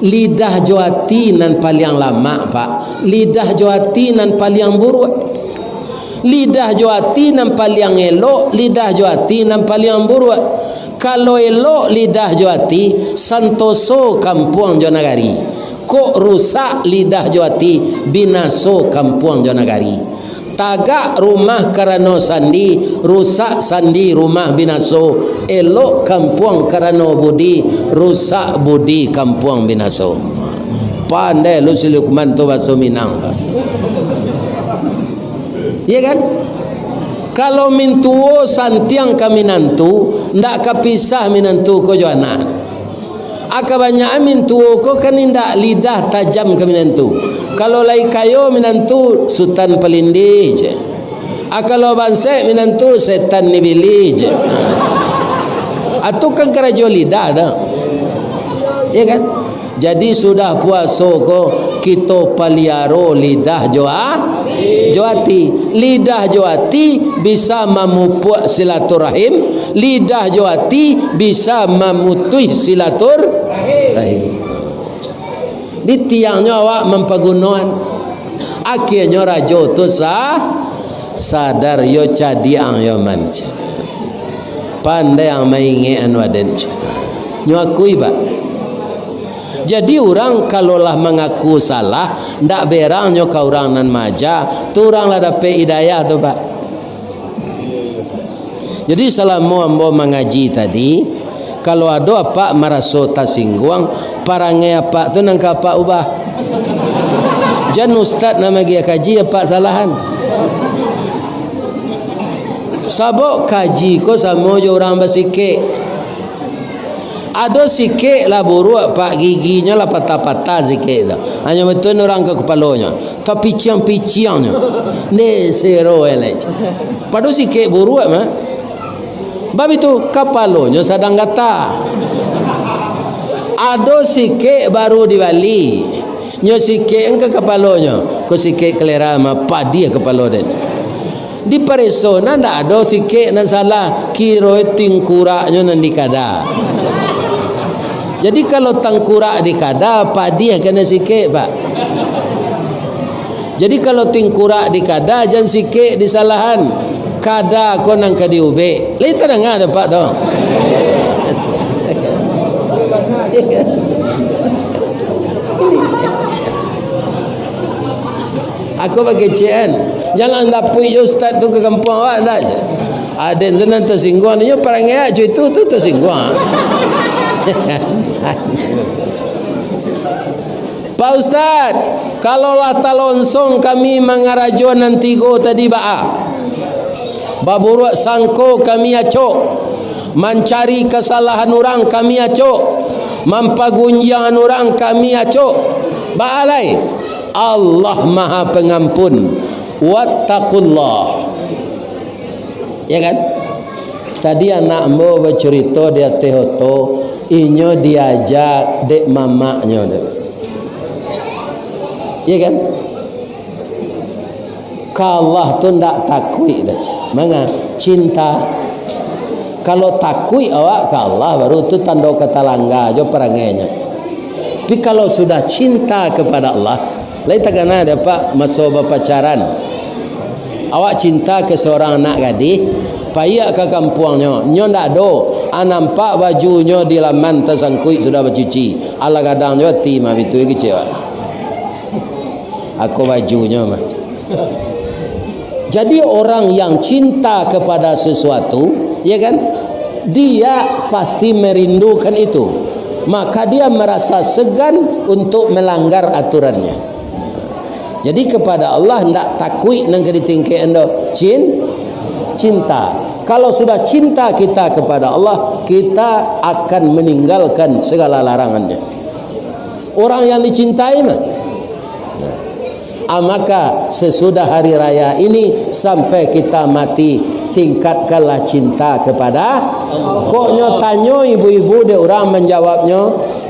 Lidah jo ati nan paliang lamak, Pak. Lidah jo ati nan paliang buruak. Lidah jo ati nan paliang elok, lidah jo ati nan paliang buruak. Kalau elok lidah jo ati, santoso kampuang jo nagari. Kok rusak lidah jo ati, binaso kampuang jo nagari. Tagak rumah karano sandi, rusak sandi rumah binaso, elok kampuang karano budi, rusak budi kampuang binaso. Pandai lo si Lukman tu baso Minang. Iya kan? Kalau mintuo santiang ka minantu, ndak ka pisah minantu ko jo anak. A, kabanyakan mintuo ko kan indak lidah tajam ka minantu. Kalau lai kayo minantu, Sutan Palindih je. A, kalau bansek minantu, Setan Nibili je. A, tu kan karajo lidah dah. Iya kan? Jadi sudah puaso ko, kito paliaro lidah jo a-, jo ati. Lidah jo ati bisa mamupuak silaturahim, lidah jo ati bisa mamutuih silaturahim. Di tiangnyo awak mampagunoan. Akhianyo rajo tu sa-, sadar, yo cadiak ang yo, Man. Pandai ang maingek anu aden. Nyo akui, Pak. Jadi, urang kalau lah mangaku salah, ndak berang nyo ka urang nan maaja, tu urang lah dapek hidayah tu, Pak. Jadi, salamo ambo mangaji tadi, kalau ado apak maraso tasingguang, parangai apak tu nan ka apak ubah. Jan ustad nan magiah kaji apak salahan. Sabab kaji ko samo jo urang basikek. Ado sikek lah buruak, Pak, giginyo lah patah-patah sikek tu. Hanyo batua urang ka kapalonyo. Tapiciang-piciangnyo. Nde sero elok. Pado sikek buruak mah. Bab itu, kapalonyo sadang gata. Ado sikek baru dibali. Nyo sikek ka kapalonyo. Ko sikek kalera mah, padiah kapalo den. Dipareso, nah, ndak ado sikek nan salah. Kiro tingkuraknyo nan dikada. Jadi, kalau tangkurak dikada, padiah kanai sikek, Pak. Jadi, kalau tingkurak dikada, jan sikek disalahan. Kada ko nan ka diubek. Lai tadanga dek Apak tu? Aku bakecekan. Jan lah dapuik jo ustaz tu ka kampuang awak, ndak? Aden tu nan tasingguang, inyo parangai awak jo itu tu tasingguang. Pak Ustaz, kalau lah talonsong kami mangarajo nan tigo tadi baa? Baburuak sangko kami acok, mancari kasalahan urang kami acok, mampagunjiangan urang kami acok. Baa lai? Allah Maha Pengampun. Wattaqullah. Ya kan? Tadi anak ambo bacurito di ateh oto, inyo diaja dek mamaknyo tu. Ya kan? Ka Allah tu ndak takuik doh. Manga? Cinta. Kalau takuik awak ka Allah, baru tu tando katalangga jo parangainyo. Tapi kalau sudah cinta kepada Allah, lai takana dek Apak maso bapacaran. Awak cinta ka surang anak gadih, paiak ka kampuangnyo, nyo ndak ado, a nampak bajunyo di laman tasangkuik sudah bacuci, alah gadang jo ati mah bitu kecek awak. Ako bajunyo mah. Jadi, orang yang cinta kepada sesuatu, ya kan, dia pasti merindukan itu. Maka dia merasa segan untuk melanggar aturannya. Jadi, kepada Allah ndak takuik nan ka ditingkek ando cin-, cinta. Kalau sudah cinta kita kepada Allah, kita akan meninggalkan segala larangannya. Orang yang dicintai mah. Ah, maka sesudah hari raya ini sampai kita mati, tingkatkanlah cinta kepada. Kok nyo tanyo ibu-ibu dek urang manjawabnyo,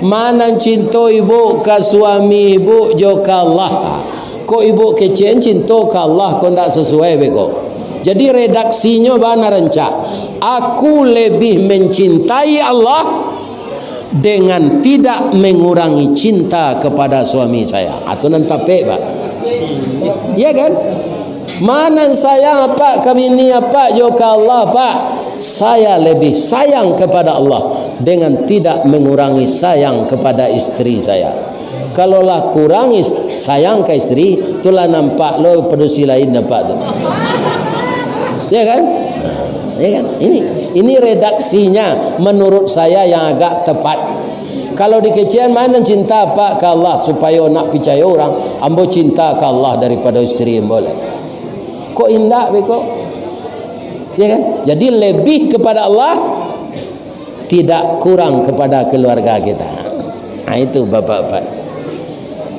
ma nan cinto ibu ka suami ibu jo ka Allah. Kok ibu kecek cinto ka Allah, kok ndak sasuai beko. Jadi redaksinyo bana rancak. Aku lebih mencintai Allah dengan tidak mengurangi cinta kepada suami saya. Ah, tu nan tapek, Pak. Ya kan? Ma nan sayang apak ka bini apak jo ka Allah, Pak? Saya lebih sayang kepada Allah dengan tidak mengurangi sayang kepada isteri saya. Kalau lah kurang is-, sayang ka isteri, tu lah nampak lo padusi lain nampak tu. Ya kan? Ya kan? Ini, ini redaksinya menurut saya yang agak tepat. Kalau dikecekan, ma nan cinta apak ka Allah, supayo nak picayo urang, ambo cinta ka Allah daripado isteri ambo lai. Kok indak beko? Ya kan? Jadi lebih kepada Allah, tidak kurang kepada keluarga kita. Nah, itu bapak-bapak.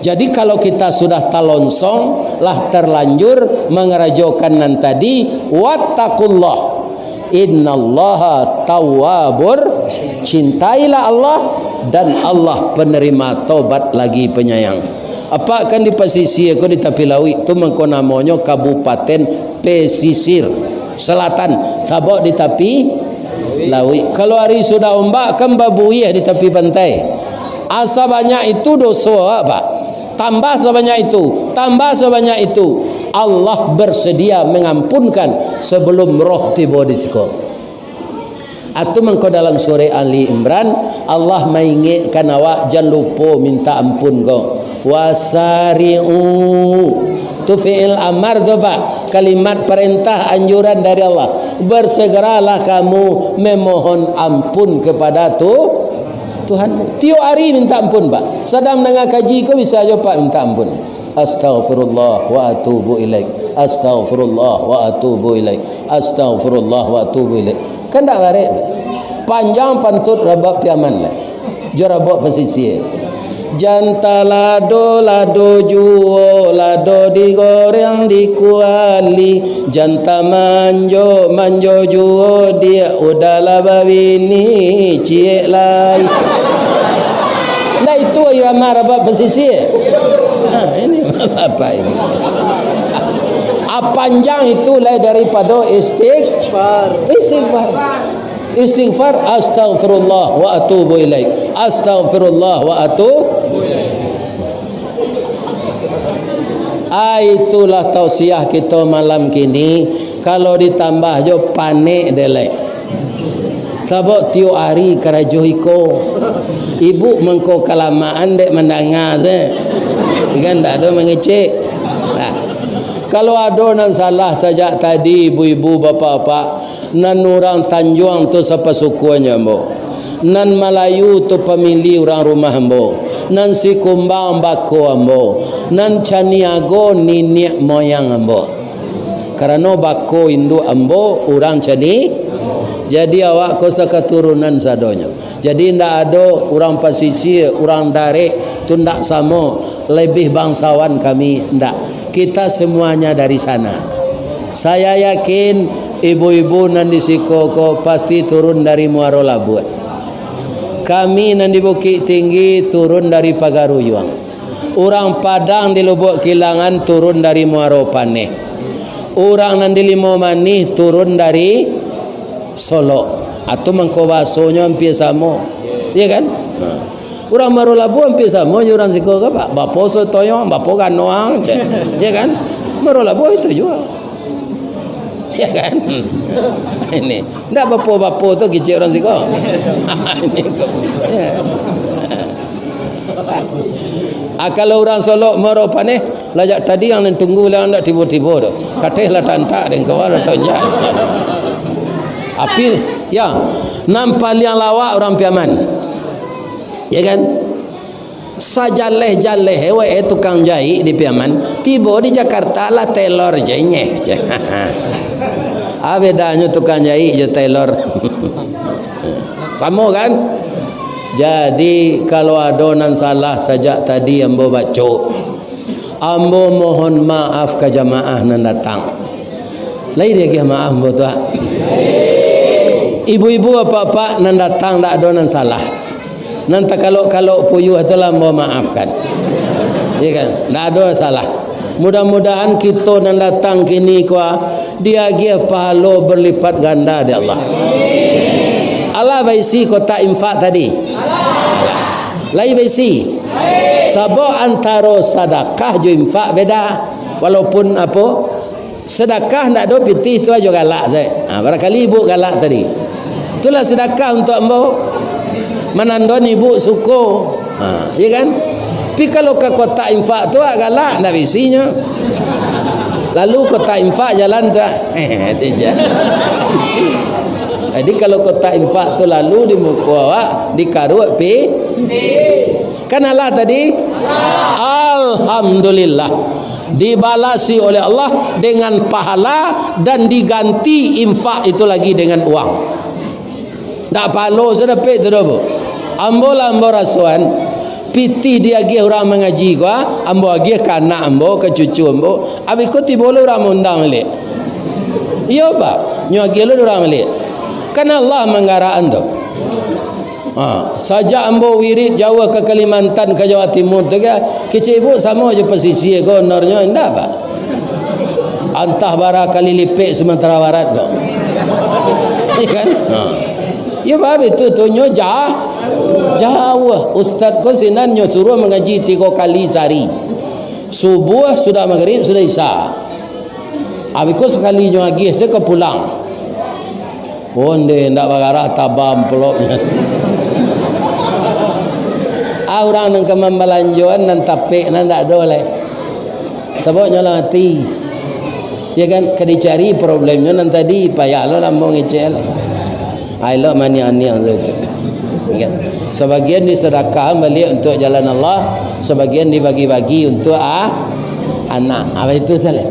Jadi kalau kita sudah talonsong, lah terlanjur mangarajokan nan tadi, wattaqullah. Innallaha tawwabur, cintailah Allah, dan Allah penerima taubat lagi penyayang. Apak kan di pasisia ko di tapi lauik tu mangko namonyo Kabupaten Pesisir Selatan, sabab di tapi lauik. Kalau ari sudah ombak kan babuih di tapi pantai. Asa banyak itu doso awak, Pak. Tambah sabanyak itu, tambah sabanyak itu. Allah bersedia mengampunkan sebelum roh tibo di siko. Atu mangko dalam surah Ali Imran, Allah maingekkan awak jan lupo minta ampun ko. Wasari'u. Tu fi'il amar tu, Pak. Kalimat perintah anjuran dari Allah. Bersegeralah kamu memohon ampun kepada tu-, Tuhan. Tiok ari minta ampun, Pak. Sadang mandanga kaji ko bisa jo, Pak, minta ampun. Astaghfirullah wa atubu ilaik. Astaghfirullah wa atubu ilaik. Astaghfirullah wa atubu ilaik. Kan dak barek tu. Panjang pantut Rabak Piaman lah. Jo Rabak Pasisia. Jan talado, lado juo, lado digoreng di kuali. Jan tamanjo, manjo juo, diak udah lah babini, ciek lai. Ndak itu irama Arab pasisia? Ha, ini apa ini? Ah, panjang itu lai daripado istighfar. Istighfar. Istighfar, "Astaghfirullah wa atubu ilaik. Astaghfirullah wa atubu ilaik." Ah, itulah tausiah kito malam kini. Kalau ditambah jo, panek dek lai. Sabab tiok ari karajo iko. Ibu mangko kalamaan dek mandanga se. Kan ndak ado mangecek. Nah, kalau ado nan salah sajak tadi, ibu-ibu, bapak-bapak, nan urang Tanjuang tu sapasukuan jo ambo. Nan Malayu tu pamili urang rumah ambo. Nan Sikumbang bako ambo. Nan Caniago niniak moyang ambo. Karano bako induak ambo urang Cani-, jadi awak ko sakaturunan sadonyo. Jadi ndak ado urang pasisia, urang darek tu ndak samo, lebih bangsawan kami, ndak. Kita semuanya dari sana. Saya yakin ibu-ibu nan di siko ko pasti turun dari Muaro Labuah. Kami nan di Bukik Tinggi turun dari Pagaruyuang. Urang Padang di Lubuak Kilangan turun dari Muaro Paneh. Urang nan di Limau Manih turun dari Solok. Atau mangko basonyo ampia samo. Iya kan? Ha. Urang Muaro Labuah ampia samo jo urang siko ko, Pak. Bapo sotoyong, bapo ganoang, cek. Iya kan? Muaro Labuah itu juo. Iya kan? Ini. Ndak bapo-bapo tu kicik urang siko. Ini ko. Ya. Ah, kalau urang Solok Muaro Paneh, lajak tadi yang nan tunggu lah ndak tibo-tibo tu. Kateh lah tantak deng kawan lah tonjak. Api, ya, nan paliang lawak urang Piaman. Ya kan? Sajaleh-jaleh wae tukang jaik di Piaman, tibo di Jakarta lah tailor je nyeh. Ah, bedanyo tukang jaik jo tailor. Samo kan? Jadi, kalau ado nan salah sajak tadi ambo baco, ambo mohon maaf ka jamaah nan datang. Lai diagiah maaf ambo tu, ah. Ibu-ibu, apak-apak nan datang, ndak ado nan salah. Nan takalok-kalok puyuah tu lah ambo maafkan. Iya kan? Ndak ado salah. Mudah-mudahan kito nan datang kini ko, ah, diagiah pahalo berlipat ganda dek Allah. Alah baisi kotak infak tadi? Lai baisi? Sabab antaro sadakah jo infak beda. Walaupun apo, sadakah ndak ado pitih tu ajo galak sae. Ha, barangkali ibu galak tadi. Itulah sadakah untuak ambo. Manandon ibu suko. Ha, iya kan? Tapi kalau ka kotak infak tu, ah, galak, ndak bisinyo. Lalu kotak infak jalan tu, ah. Cecak. Jadi kalau kotak infak tu lalu di muko awak, dikaruak pi-, kan alah tadi? Alhamdulillah. Dibalasi oleh Allah dengan pahala dan diganti infak itu lagi dengan uang. Ndak pahalo se dapek tu doh, Bu. Ambo lah ambo rasoan, pitih diagiah urang mangaji ko, ah, ambo agiah ka anak ambo, ka cucu ambo. Abih ko tibo lo urang maundang baliak. Iyo, Pak. Nyo agiah lo urang baliak. Kan Allah manggarakan tu. Ha, sajak ambo wirid jauah ka Kalimantan, ka Jawa Timur tu kan, kecek ibu samo jo pasisia ko honornyo, indak, Pak? Antah bara kali lipek Sumatera Barat ko. Iya kan? Ha. Ya, Pak, itu tu nyo ja-, jauah. Ustaz ko sinan nyo suruah mangaji tigo kali sahari. Subuah, sudah magrib, sudah isya. Abih ko sakali nyo agiah, se ka pulang. Onde ndak bagarah taba amplopnyo. Ah, urang nan ka mambalanjoan nan tapek nan ndak ado lai. Sabab nyo lah mati. Ya kan, ka dicari problemnyo nan tadi, payah lo lah ambo ngecek lah. Ah, elok maniang-niang tu, tu. Ya kan? Sabagian disadakahkan baliak untuak jalan Allah, sabagian dibagi-bagi untuak, ah, anak. Apa itu salah?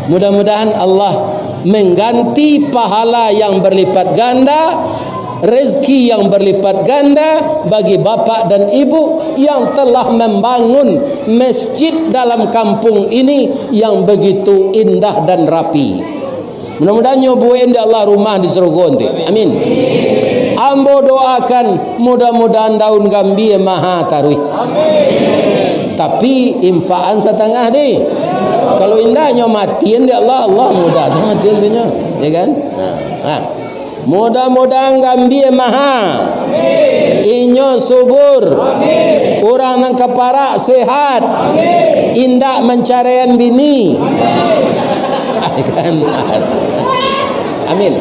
Mudah-mudahan Allah mengganti pahala yang berlipat ganda Rezeki yang berlipat ganda bagi bapak dan ibu yang telah membangun masjid dalam kampung ini yang begitu indah dan rapi. Mudah-mudahan nyo buek dek Allah rumah di sarugo nanti. Amin. Ambo doakan, mudah-mudahan daun gambia maha taruih. Tapi infakan satangah deh. Kalau indak nyo matian dek Allah, Allah mudah tu matian tu nyo. Ya kan? Nah, nah. Mudah-mudahan gambia maha. Inyo subur. Urang nan kaparak sehat. Indak mancaraian bini. Amin.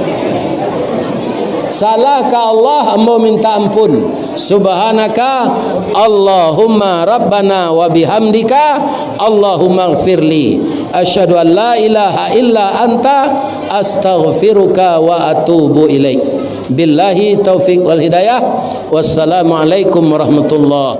Salah ka Allah, ambo minta ampun. Subhanaka Allahumma Rabbana wa bihamdika, Allahumma gfirli. Asyhadu an la ilaha illa anta, astaghfiruka wa atubu ilaik. Billahi taufik wal hidayah. Wassalamualaikum warahmatullahi